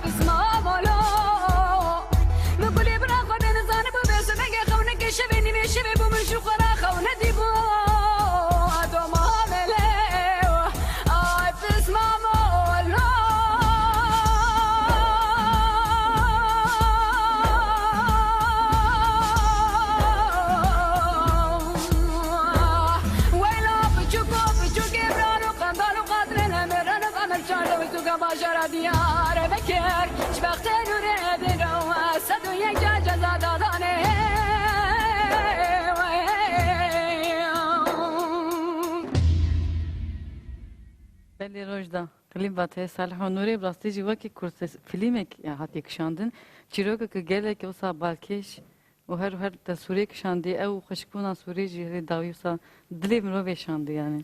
Pisma mola. Min gulê bira xwe de nizanibû bê sibê ge xewnekê şevê nîvê şevê bû min ji xwe ra xew nedî bû. Doma velew, ay pisma molo. Weyla piçûko, piçûkê birano, qendalo, qatilê nemerano, qamir çarde û sûka bajara Diyarbekir. Ji bextê nûrê diro, sed û yek ceza dadanê. Belê Rojda, klîba te Salih û Nûrê bi rastî jî wekî kurtfilmek, ya, hatiye kişandin. Çîrokeke gelek wisa balkêş û her her te sûrê kişandî, ew xweşikbûna sûrê jî herî dawî wisa dilê mirovê şandî yani.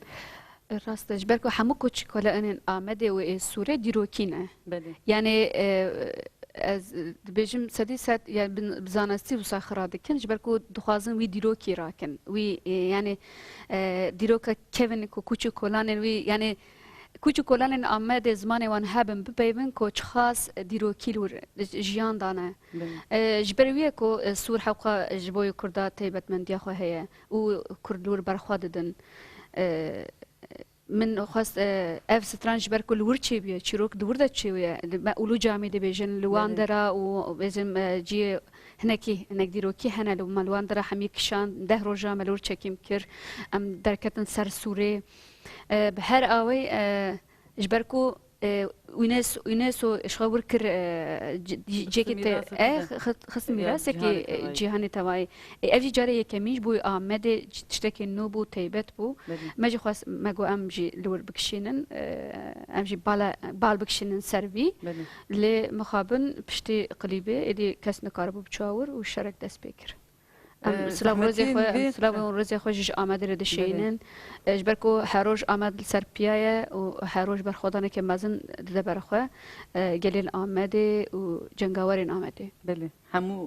Rast e, ji ber ku hemû koçîkolanên Amedê û ê sûrê dîrokî ne. Belê. Yani, e, ez, e, dibêjim sedî sed, yani, bi, bi zanestî wisa xira dikin, ji ber ku dixwazin wî dîrokî rakin. Wî, e, yani, e, dîroka kevin ku kûç û kolanên wî, yani, kûç û kolanên Amedê zimanê wan hebin, bipeyvin ku çiqas dîrokî li wir jiyan dane. Belê. E, ji ber wî ye ku, e, Sûr hewqa ji bo yê Kurda taybetmendiya xwe heye û Kurd li wir berxwe didin. E, Min xwest, e, ev stran ji ber ku li wir çêbûye, çîrok di wir de çêbûye. Li me Ulu Camî dibêjin, li wan Belê. dera û bêjin, e, cihê hinekî, hinek dîrokî hene li me li wan dera hemî kişand, deh roja me li wir çekîm kir. Em derketin ser sûrê. E, bi her awê, e, ji ber ku, e, UNESCO, UNESCO ji xwe wir kir, e, c-, c-, Xist cêkê te, mîrasê e, te de. xist, xist Ya, mîrasekî, cîhanê tevayî. e, cîhanê tevayî. Ê, ev jî carê yekemîn ji bo Amedê tiştekê nû bû, taybet bû. Belê. Me jî xwest, me got em jî li wir bikişînin, e, em jî bala, bal bikişînin ser vî. Belê. Lê mixabin piştî qilîbê êdî kes nikaribû biçû wir û şerek dest pê kir. Em E, silav û rêzê zehmetî xwe, em nivê silav û rêzê xwe jî ji Amedê re Belê. dişênin. E, ji ber ku her roj Amed li ser piya ye û her roj berxwedaneke mezin dide ber xwe, e, gelên Amedê û cengawerên Amedê. Belê. hemû,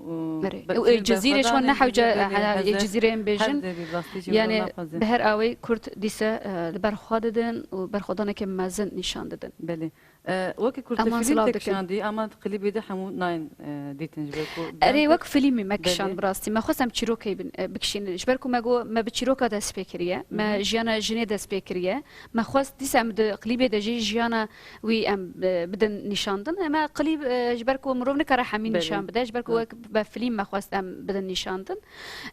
e, Erê. Û, e, Cizîrê ji xwe ne hewce, e, e, Cizîrê em bêjin. Yanî bi her awê Kurd dîse, e, li ber xwe didin û berxwedaneke mezin nîşan didin. Belê. E, wekî ku te fîlm te kişandî, ama di klîbê de hemû nayên, e, dîtin ji ber ku Erê, wek fîlmî me kişand bi rastî. Me xwest em çîrokê bin, e, bikişînin. Ji ber ku me got, me bi çîroka dest pê kiriye. Me jiyana jinê dest pê kiriye. Me xwest dîsa em di klîbê de jî jiyana wî em, e, bidin nîşandin. Em e klîb, e, ji ber ku mirov nikare hemî nîşan bide. Ji ber ku wek be fîlm me xwest em bidin nîşandin.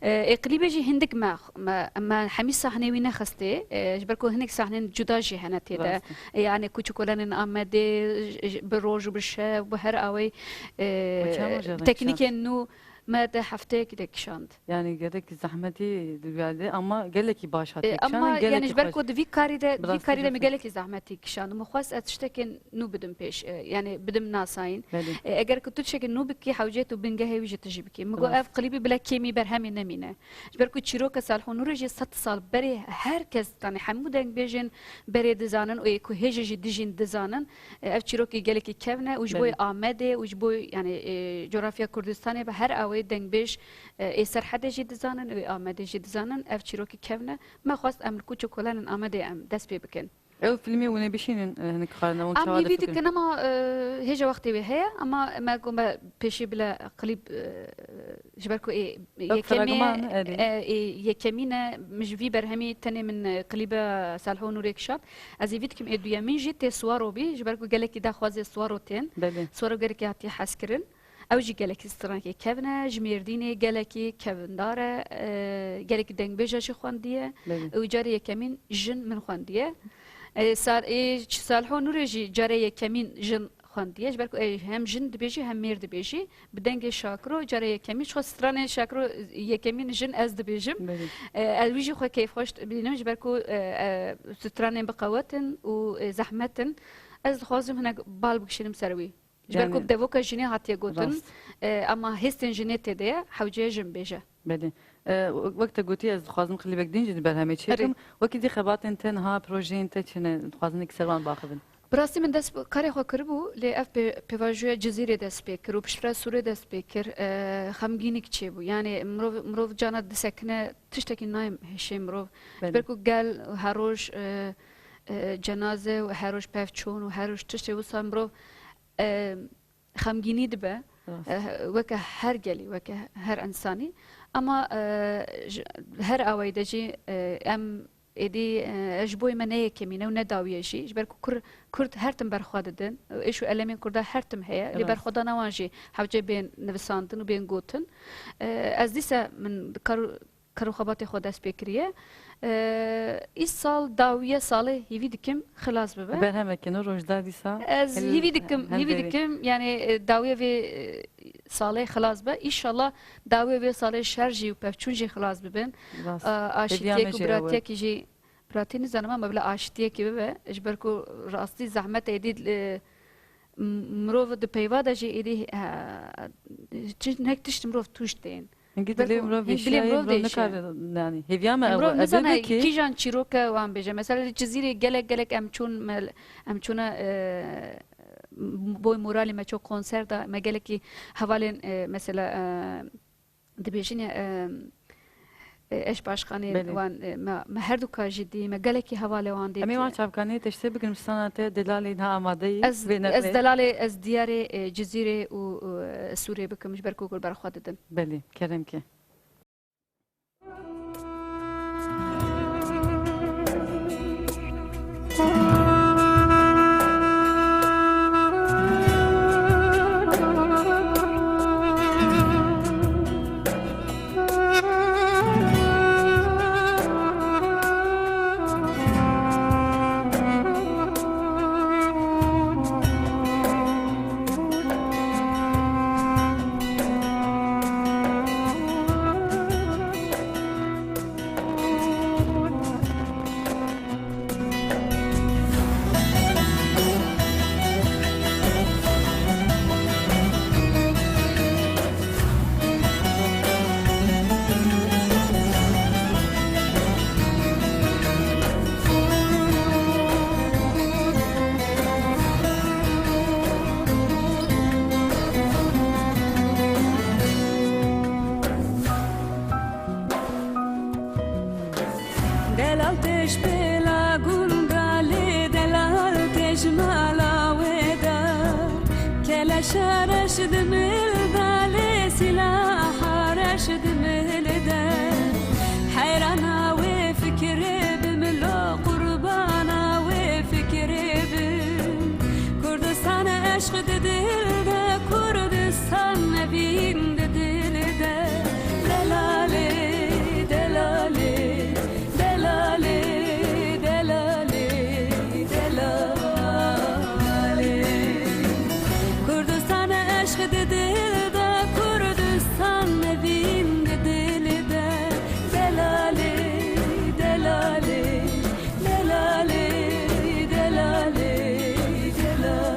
E, ê klîbê jî hindik me, me, me hemî sahnê wî nexistê. E, ji ber ku hinek sahnên cuda jî hene tê de. Rast e. E, yani kuçikolanên Amedê, j-, j-, bi roj û bi şev, bi her awê, e, teknîkên nû me di hefteyekî de kişand. Yani gelek zehmetî duyarlı ama gelekî baş hatiye kişand. E, ama yani ji ber ku di vî karî de, di vî karî de min gelekî zehmetî kişand. Min xwest ez tiştekên nû bidim pêş, e, yani bidim nasayîn. Belê. E, eger ku tu tiştekên nû bikî, hewce tu bingehê wî jî tu jî bikî. Min got ev klîbî bila kêmî berhemê nemîne. Ji ber ku çîroka Salih û Nûrê jî sed sal berê her kes, yani hemû dengbêjên berê dizanin û ê ku hêjê jî dijîn dizanin. E, ev çîrokê gelekî kevn e û ji bo Belê. Amedê û ji bo, yani, e, coğrafya Kurdistanê ve her awê dengbêj, e, ê Serhedê jî dizanin û ê Amedê jî dizanin. Ev çîrokê kevn e. Me xwest em li kuç û kolanên Amedê em dest pê bikin. Ew filmê hûn ê bişînin, e, hinek xwarina hûn Em çawa hîvî difikirin? Dikin ama, e, hêja wextê wê heye, ama me got me pêşî bile klîb, e, ji ber ku ê Ew yekemê, fragman, erê. E, ê yekemîn e, min ji vî berhemî tenê min, e, klîbe Salih û Nûrê kişand. Ez hîvî dikim ê duyemîn jî tê Suwaro bî, ji ber ku gelekî daxwazê Suwaro tên. Belê. Suwaro gelekî hatiye hezkirin. Ew jî gelekî stranekê kevn e, ji Mêrdînê gelekî kevindar e, e, gelekî dengbêja jî xwendiye. Belê. Û carê yekemîn jin min xwendiye. E, sar-, ê, Salih û Nûrê jî carê yekemîn jin xwendiye. Ji ber ku ê hem jin dibêjî hem mêr dibêjî. Bi dengê Şakiro carê yekemîn. Ji xwe stranê Şakiro yekemîn jin ez dibêjim. Belê. E, ez wî jî xwe keyfxweş dibînim. Ji ber ku, e, e, stranên bi qewet in û, e, zehmet in. Ez dixwazim hinek bal bikişînim ser wî. Ji ber ku Yani bi devoka jinê hatiye gotin, Rast. e, ama hêstên jinê tê de ye, hewce ye jin bêje. Belê. E, wek te gotî, ez dixwazim klîbek din jî di berhemê çêkim. Erê. Wekî dî xebatên te niha, projeyên te çi ne? Dixwazin êk ser wan baxivin. Bi rastî min dest karê xwe kiribû, lê ev pê-, pêvajoya Cizîrê dest pê kir û piştre Sûrê dest pê kir. E, xemgînîk çêbû. Yani mirov, mirov cana disekine tiştekî nayê hişê mirov. Belê. Ji ber ku gel û her roj, e, e, cenaze û her roj pevçûn û her roj tiştê wisa mirov e, xemgînî dibe, Rast. e, weke her gelî, weke her însanî. Ama, e, ji, her awayî de jî, e, em êdî, e, ji bo me ne yekemîn e û ne dawî ye jî. Ji ber ku Kur-, Kurd her tim berxwe didin. Êş û elemên Kurda her tim heye. Lê Rast. berxwedana wan jî hewce bên nivisandin û bên gotin. E, ez dîse min kar û kar û xebatê xwe dest pê kiriye. Îsal dawiye salê hîvî dikim xilas bibe. Berhemeke nû rojda dîsa Ez hîvî dikim, hîvî dikim, yani, e, dawiye vê, e, salê xilas be. Înşallah dawiye vê salê şer jî û pevçûn jî xilas bibin. Rast. A, aşîtiyek û biratiyekî jî, biratî nizanim ama bila aşîtiyekî bibe. Ji ber ku rastî zehmet êdî, e, m-, mirov di peyva de jî êdî, e, çi-, hinek tişt mirov tûş tên. Hingî dilê mirov vêşiya ye, mirov nikare, yani, hêviya me ew e. Mirov nizane kîjan çîroke wan bêje. Mesela li Cizîrê gelek, gelek em çûn, me, em çûne, e, boy moralê me çû konser da, me gelekî hevalên, e, mesela, e, dibêjin ya, e, e, eş başkanên wan, e, me, me her du ka jî dî, me gelekî hevalê wan dî. Em ê wan çavkaniyê te ji te bikin, strana te delalê niha amade yî. Ez, ez delalê, ez diyarê, e, Cizîrê û, û, e, Sûrê bikim, ji ber ku gur ber xwe didin. Belê, kerem ke. Delal têj pêla gunda lê, delal têj mala wê de. Keleşa reş dimil da lê, silaha reş dimil de. Heyrana wê fikirê bim, lo qurbana wê fikirê bim. Kurdistan eşq di dil de, Kurdistan nevîn di dil de. Delalê, delalê, delalê, delalê, delalê. Kurdistan eşq di dil de, Kurdistan nevîn di dil de. Delalê, delalê, delalê, delalê, delalê.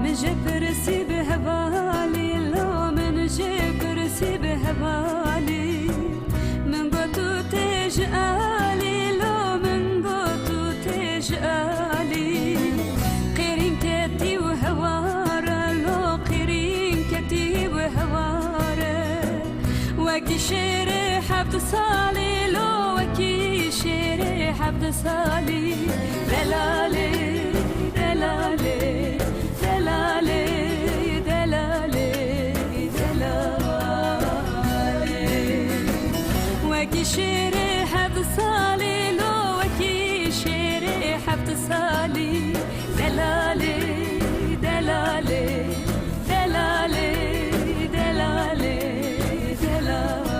Min jê pirsî bi hevalî, lo min jê pirsî bi hevalî. Min got tu tê ji alî, lo min got tu tê ji alî. Qêrîn ketî û hewar e, lo qêrîn ketî û hewar e. Wekî şêrê heft salî, lo wekî şêrê heft salî. Delalê, delalê, delalê, delalê, delalê. Wekî şêrê heft salî, lo wekî şêrê heft salî. Delalê, delalê, delalê, delalê, delalê.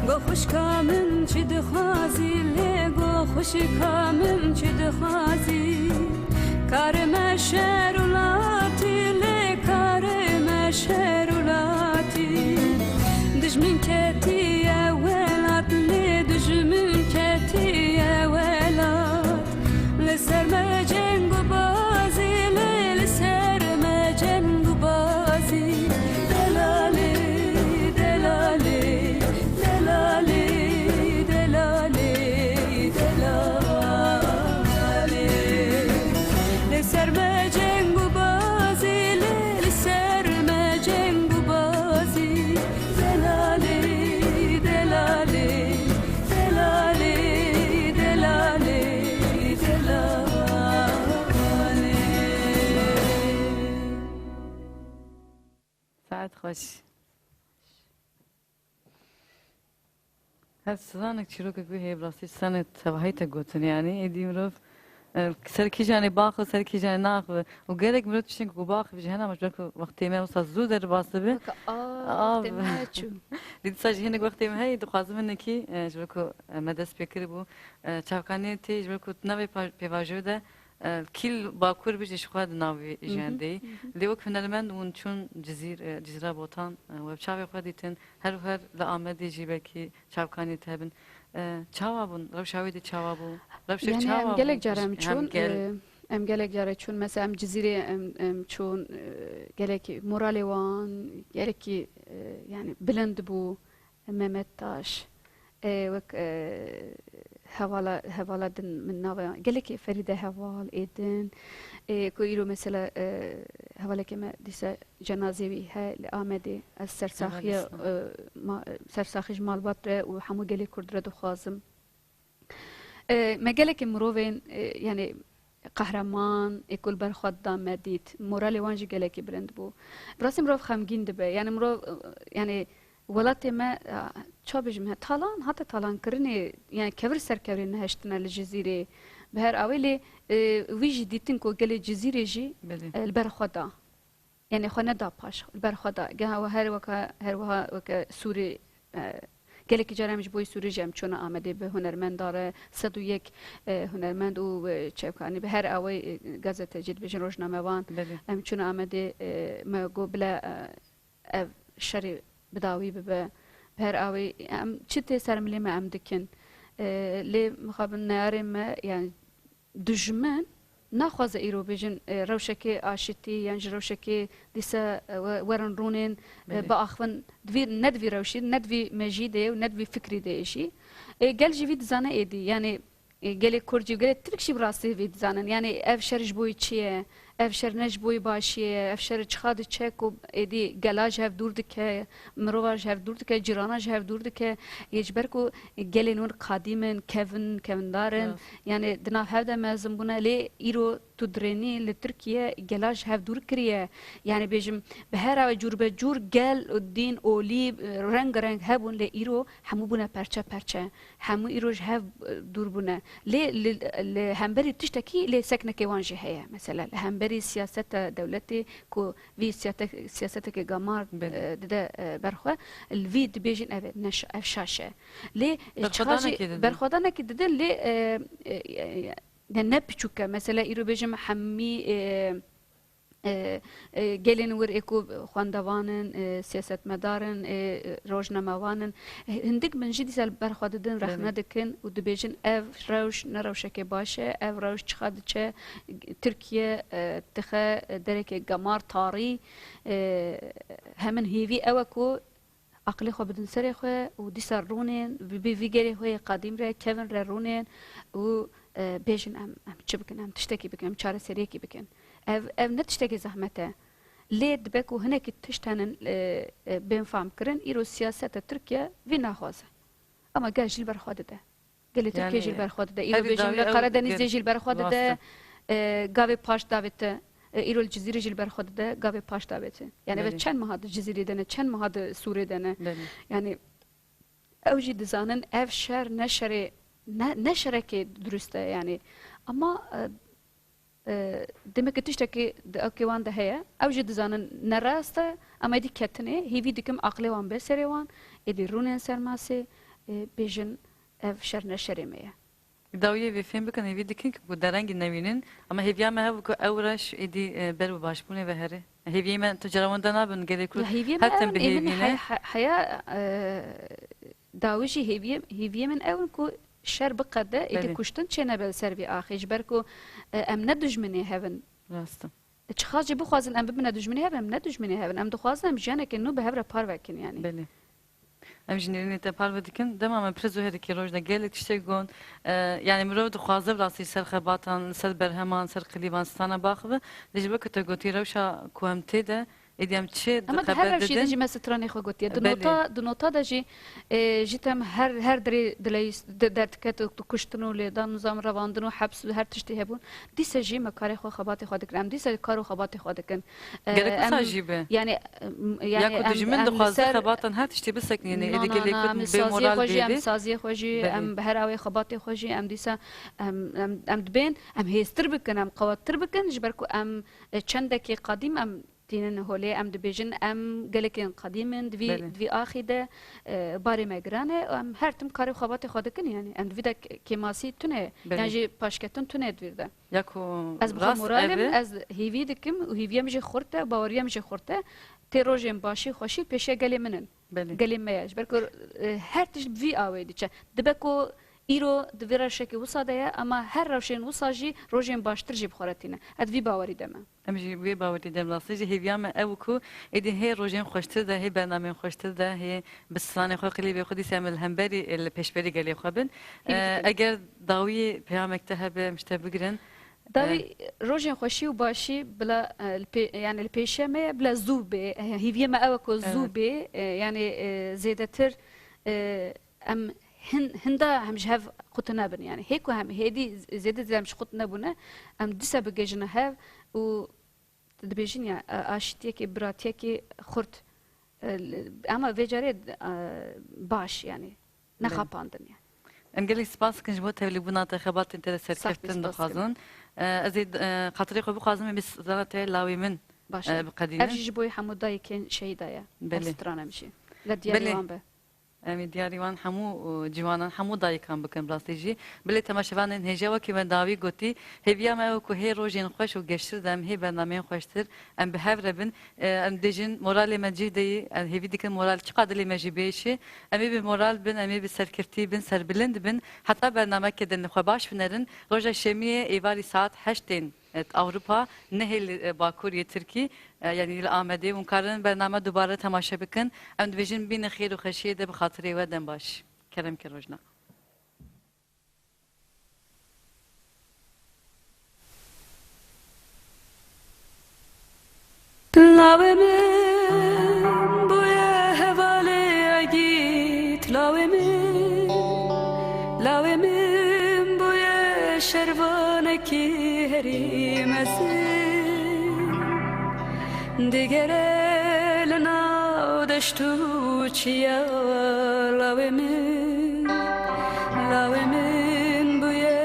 Go xwişka min çi dixwazî, lê go xwişka min çi dixwazî. Karime şer û latî, lê karime şer û latî. Dijmin ketiye welat, lê dijmin ketiye welat. Li ser me ceng û bazî, lê li ser me ceng û bazî. Delalê, delalê, delalê, delalê, delalê. Li ser me ceng û bazî, lê li ser me ceng û bazî. Delalê, delalê, delalê, delalê, delalê. Saet xweş. Her stranek çîrokek wî heye, bi rastî stranek tevahî te gotin, yanî êdî mirov, e, ser kîjanê baxwe, ser kîjanê naxwe. Û gelek mirov tiştên ku baxwe ji hena, ji ber ku wextê me wisa zû derbas dibe. Weke, a, Av. Wextê me çû. Dî dîsa jî hinek wextê me heye, dixwazim hinekî, e, ji ber ku, e, me dest pê kiribû, e, çavkaniyê tê, ji ber ku navê pa-, pêvajoyê de, e, kî li Bakur bijî, ji xwe di navê Hı hı, jiyandeyî. Hı hı. Lê wek hunermend hûn çûn Cizîr-, e, Cizîra Botan, e, we bi çavê xwe dîtin, her û her li Amedê jî belkî çavkaniyê te hebin. E, çawa bûn? Rewşa wê de çawa bû? Rewşek Yani çawa em gelek bû? Cara em Hem çûn, gel- e, em gelek cara çûn. Mesela em Cizîrê em, em çûn, e, gelekî moralê wan, gelekî, e, yani bilind bû. Mehmet Taş, e, wek, e, hevala, hevala din min nava gelekî Ferîde Heval ê din, e, ku îro mesela, e, hevalekê me dîsa cenazê wî he li Amedê. Ez sersaxiya, Heval Îslam. E, ma-, sersaxî ji malbat re û hemû gelê Kurd re dixwazim. E, me gelekî mirovên, e, yani qehreman, ê ku li ber xwe da me dît. Moralê wan jî gelekî bilind bû. Bi rastî mirov xemgîn dibe. Yani mirov, e, yani welatê me, e, ça bêjim, he, talan, hate talankirinê, yani kevir ser kevirê nehiştine li Cizîrê. Bi her awê lê, e, wî jî dîtin ku gelê Cizîrê jî, Belê. e, li ber xwe da. Yani xwe neda paş, li ber xwe da. Geha we her weke, her wiha weke Sûrî, e, gelekî caran em ji bo Sûrî jî em çûne Amedê bi hunermenda re, sed û yek, e, hunermend û, e, çavkanî bi her awê, e, gazetecî dibêjin rojnamevan. Belê. Em çûne Amedê, e, me got bile, e, ev şerê bi dawî bibe. Bi her awê em çi tê ser milê me em dikin. E, lê mixabin neyarê me, yani dijmin naxwaze îro bêjin, e, rewşekê aşitî yan ji rewşekê dîse, e, we-, werin rûnên, e, Belê. biaxivin. Divî, ne divî rewşî, ne divî mejî de ye û ne divî fikrî de ye jî. E, gel jî vî dizane êdî. Yani, e, gelê Kurd jî û gelê Tirk jî bi rastî vî dizanin. Yani ev şer ji bo yî çi ye? Ev şer ne ji bo yî başî ye. Ev şer çiqa diçe ku êdî gela ji hev dûr dike, mirova ji hev dûr dike, cîrana ji hev dûr dike. Yê ji ber ku gelên wir qadîm in, kevin, kevindar in. Rast. Yani di nav hev de mezin bûne, lê îro tu dirênî li Tirkiye gela ji hev dûr kiriye. Yani bêjim, bi her awê cûr be cûr gel û dîn, olî, reng reng hebûn, lê îro hemû bûne perçe perçe. Hemû îro ji hev, e, dûr bûne. Lê li, li hemberî tiştekî lê seknekê wan jî heye. Mesela li hemberî siyaseta dewletê ku vî siyate-, siyaseteke gamar, Belê. e, dide, e, berxwe, li vî dibêjin ev e, ne ş-, ev şaş e. Lê, e, çiqa jî Berxwedanekê didin. berxwedanekê didin, lê, e, e, e, ne, ne piçûk e. Mesela îro bêjim hemî, e, e, e, gelên wir ê ku xwendevan in, e, siyasetmedar in, e, e, rojnamevan in. E, hindik bin jî dîsa li ber xwe didin, Belê. rexne dikin û dibêjin ev rewş ne rewşekê baş e, ev rewş çiqa diçe, Tirkiye, e, dixe derekê gemar, tarî. E, hemin hêvî ew e ku aqilê xwe bidin serê xwe û dîsa rûnên, bi, bi vî gelê xwe yê qedîm re, kevin re rûnên û, e, bêjin em, em çi bikin, em tiştekî bikin, em çareseriyekî bikin. Ev, ev ne tiştekî zehmet e. Lê dibe ku hinekî tişt henin, e, e, bên fam kirin, îro siyaseta Tirkiye vî naxwaze. Ama gel jî li ber xwe dide. Gelê Tirkiye jî li Yani, ber xwe dide. Îro herî bêjin dawî li ew Karadenîzê gel-, jî li ber xwe dide. Rast e. E, gavê paş davête. E, îro li Cizîrê jî li ber xwe dide. Gavê paş davête. Yani ve Belê. çend meha di Cizîrê de ne, çend meha di Sûrê de ne. Belê. Yani ew jî dizanin ev şer ne şerê, ne, ne şerekê dirust e yani. Ama, e, e, demek ki tiştekî di ewkê wan de heye. Ew jî dizanin ne rast e, em êdî ketinê, hêvî dikim aqilê wan bê serê wan, êdî rûnên ser masê, e, bêjin ev şer ne şerê me ye. Dawiyê vê fêm bikin, hêvî dikin ku derengî newînin, ama hêviya me hev ku ew reş êdî, e, ber bi başbûnê ve here. Hêviyê me tu cara wenda nabin, gelê Kurd Ya hêviyê me her tim ew bi in, ê min hêvî ne. he-, he-, heya, e, dawî jî hêviyê, hêviyê min ew in ku şer biqede, êdî Belê. kuştin çênebe li ser vî axê, ji ber ku, e, em ne dijminê hev in. Rast e. Çiqas jî bixwazin em bibine dijminê hev, em ne dijminê hev in. Em dixwazin em jiyaneke nû bi hev re parve kin, yanî. Belê. Em ji nêrînê te parve dikin. Dema me pir zû herikî roj de gelek tiştek got. E, yanî mirov dixwaze bi rastî ser xebatan, ser berheman, ser klîvan strana biaxive. Lê ji bo ku te gotî rewşa ku em tê de, êdî em çi Ama di her xeber rewşê de didin? jî me stranê xwe gotiye. Di Belê. nota, di nota de jî, e, ji tem her, her dirê dileyîst, de-, derdiket û kuştin û lêdan û zam revandin û heps û her tiştî hebûn. Dîse jî me karê xwe, xebatê xwe dikirin. Em dîse kar û xebatê xwe dikin. E, Gerek wisa em, jî be. yani, em, Ya yani ku em, dijmin em li dixwaze ser xebatan her tiştî bisekinîne, Na, êdî na, gelê na, Kurd em bê saziyê moral xwe jî, em bêdê. saziyê xwe jî, Belê. em bi her awê xebatê xwe jî, em dîsa, em, em, em dibên, em hêztir bikin, em qewettir bikin, ji ber ku em, e, çendekî qedîm em tînin holê, em dibêjin, em gelekên qedîm in, di vî, Belê. di vî axî de, e, barê me giran e, em her tim karê xebatê xwe dikin, yani em di vî de k-, kêmasî tune, Belê. yan jî paşketin tune di vî de. Ya ku Ez bi xwe rast moral im, ev e. ez hêvî dikim û hêviya min jî xurt e, baweriya min jî xurt e. Tê rojên başî, xweşî pêşiya gelê min in. Belê. Gelê me ye. Ji ber ku, e, her tişt bi vî awê diçe. Dibe ku îro di vê rewşekê wisa de ye, ama her rewşên wisa jî rojên baştir jî bi xwe re tîne. Ez vî bawerî de me. Em jî wê bawerî de em rastî jî hêviya me ew ku êdî hê rojên xweştir de, hê bernameyên xweştir de, hê bi stranê xwe, klîbê xwe dîsa em li hemberî, li pêşberî gelê xwe bin. Hêvî Ee, dikim. Eger dawiyê peyamek te hebe, em ji te bigirin. Dawî Ee, rojên xweşî û başî bila, e, li pê-, yani li pêşiya me ye, bila zû bê. E, hêviyê me ew e ku zû Evet. bê. E, yani, e, zêdetir, e, em hin, hinda em ji hev qut nebin. Yani hê ku em hêdî z-, zêde zêde em ji qut nebûne, em dîsa bigihîjine hev û dibêjin ya, e, aşîtiyekê, biratiyekê xurt. E, li-, ama vê carê, e, baş yani. Belê. Nexapandin yani. Em gelek spas dikin ji bo tevlîbûna te, xebatên te de serkeftin dixwazin. E, ez ê, e, xatirê xwe bixwazim, em ê strana te Lawê Min, baş e, e, biqedînin. Ev jî ji bo hemû dayikên şehîda ye. Belê. Ev strana min jî. Li diyarî wan be. Em ê diyarî wan hemû û ciwanan, hemû dayikan bikin, bi rastî jî. Belê temaşevanên hêja, wekî me dawî gotî, hêviya me ew ku hê rojên xweş û geştir de em hê bernameyên xweştir em bi hev re bin. E, em dibêjin moralê me cih de ye, em hêvî dikin moral çiqa dilê me jî bêşe. Em ê bi moral bin, em ê bi serkeftî bin, serbilind bin. Heta bernameke din li xwe baş binerin. Roja şemiyê êvarî saet heştên, e, Ewropa, nehê li, e, Bakur yê Tirkî, e, yanî li Amedê. Hûn karin bername dubare temaşe bikin. Em dibêjin bînin xêr û xweşiyê de, bi xatirê we dem baş. Kerem ke rojna. Lawê min bûye hevalê egît, lawê min, lawê min bûye şervanekî herî mezin. Digere li nav deşt û çiya, lawê min, lawê min bûye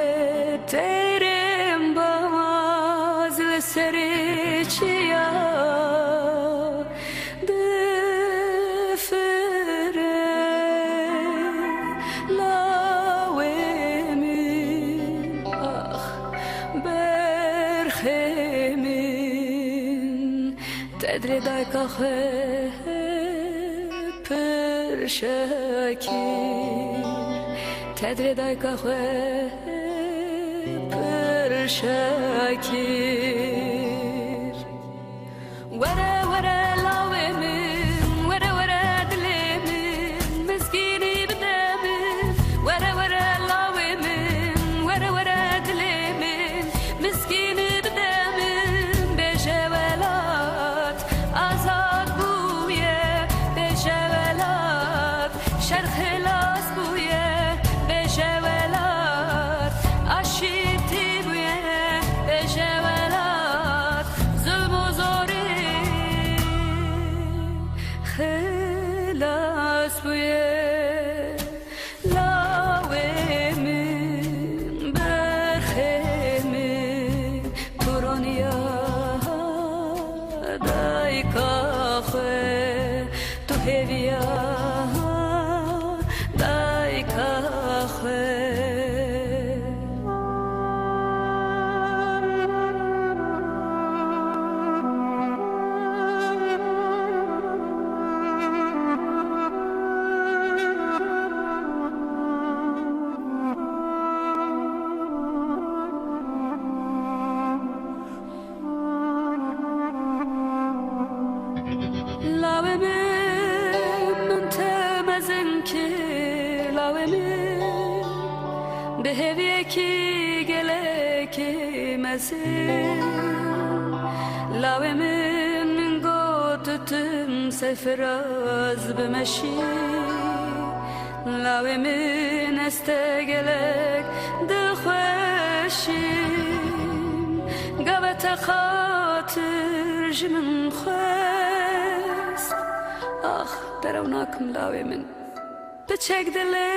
teyrên baz li serê çiya difire. Lawê min, ax, berxê min, te dilê dayika xwe pir şa kir, te dilê dayika xwe pir şa kir. Were were lawê min, were were dilê min, mizgînî bide min. Were were lawê min, were were dilê min, mizgînî bide min. Bêje welat azad bûye, bêje welat şer xilas bûye, bêje welat aşîtî bûye, bêje welat zulm û zorî xilas bûye. Lawê min, berxê min, tu roniya dayika xwe, tu hêviya dayika xwe. Lawê min, min te mezin kir, lawê min, bi hêviyekî gelekî mezin. Lawê min, min got tim serfiraz bimeşî. Lawê min, ez te gelek dixweşîm, gava te xatir ji min xwest. Ax, derew nakim lawê min. Piçek dilê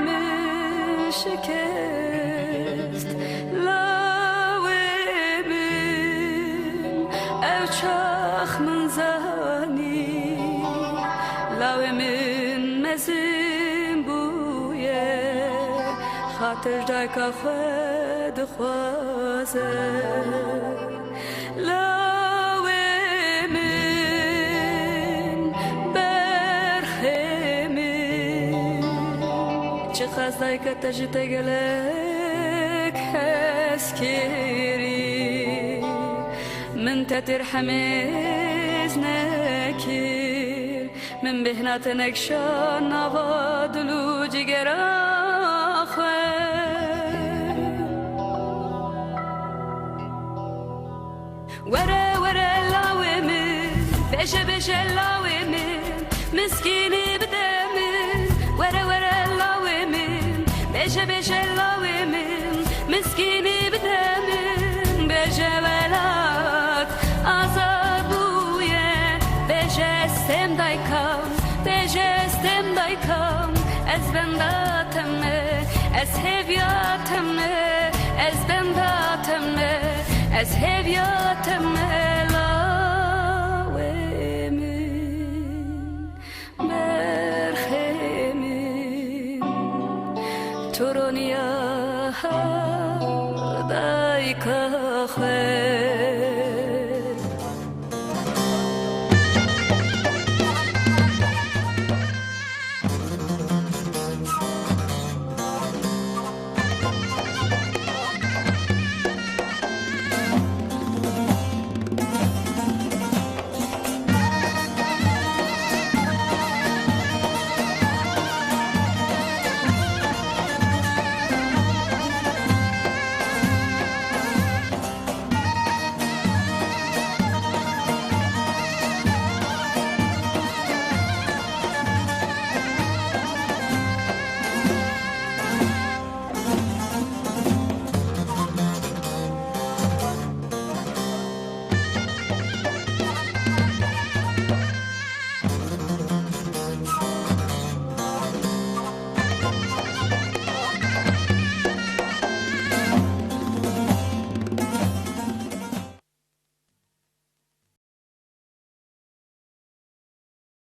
min şikest, lawê min, ew çax min zanî, lawê min mezin bûye, xatir dayika xwe dixwaze. Lawê min, berxê min, çiqas dayika te ji te gelek hez kirî. Min te têr hemêz nekir, min bêhna te nekşa nava dil û cigera xwe. Were were lawê min, bêje bêje lawê min, miskînî bide min. Were were lawê min, Bêje, bêje lawê min, miskînî bide min, bêje welat azad bûye. Bêje ez têm dayka, bêje ez têm dayka, ez benda te me, ez hêviya te me, ez benda te me, ez hêviya te me, lawê min. Berxê min, tu roniya dayika xwe.